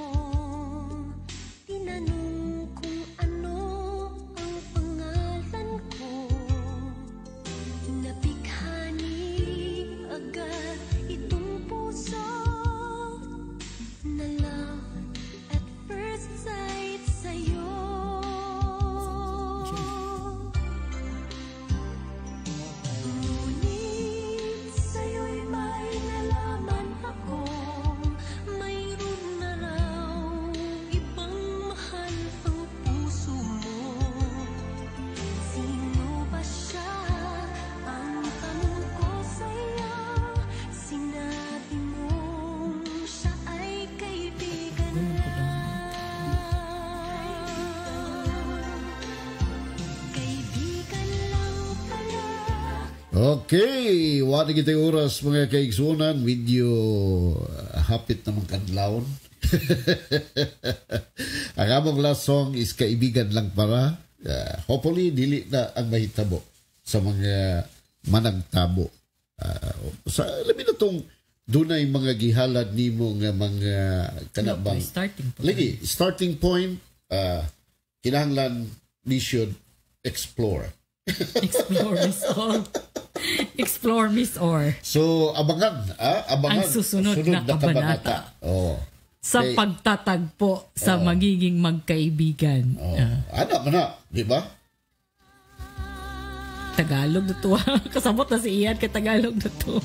tinanong kung ano ang pangalan ko. Nabighani agad itong puso na love at first sight sa'yo. Ngunit sa'yo'y may nalaman akong mayroon na raw ibang mahal ang puso mo. Sino ba siya? Ang tanong ko sa'yo. Sinabi mong siya ay kaibigan lang. Kaibigan lang pala. Okay, wala kita oras, mga kaigsunan, medyo hapit namang kadlawon. Ang among last song is "Kaibigan Lang Para." Hopefully dili na ang mahitabo sa mga managtabo. Sa labi na tong dunay mga gihalad nimo nga mga kanabang Starting point. Lagi, starting point, kinahanglan we should explore. Explore Miss Or. Explore Miss Or. So abangan, abangan Ang susunod na kabanata. Oh. Sa pagtatagpo sa magiging magkaibigan. Oh. Ah, Ana man na, di ba? Tagalog na to. Kasabot na si Ian kay Tagalog na to.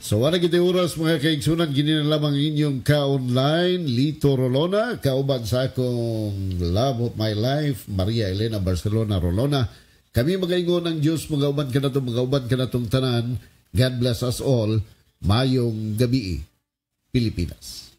So wala kita oras, mga kaigsunan, gini na lamang inyong ka-online Lito Rolona, kauban sa akong love of my life, Maria Elena Barcelona Rolona. Kami magaingon ng Diyos, magauban ka na magauban ka na tanan. God bless us all. Mayong gabi, Pilipinas.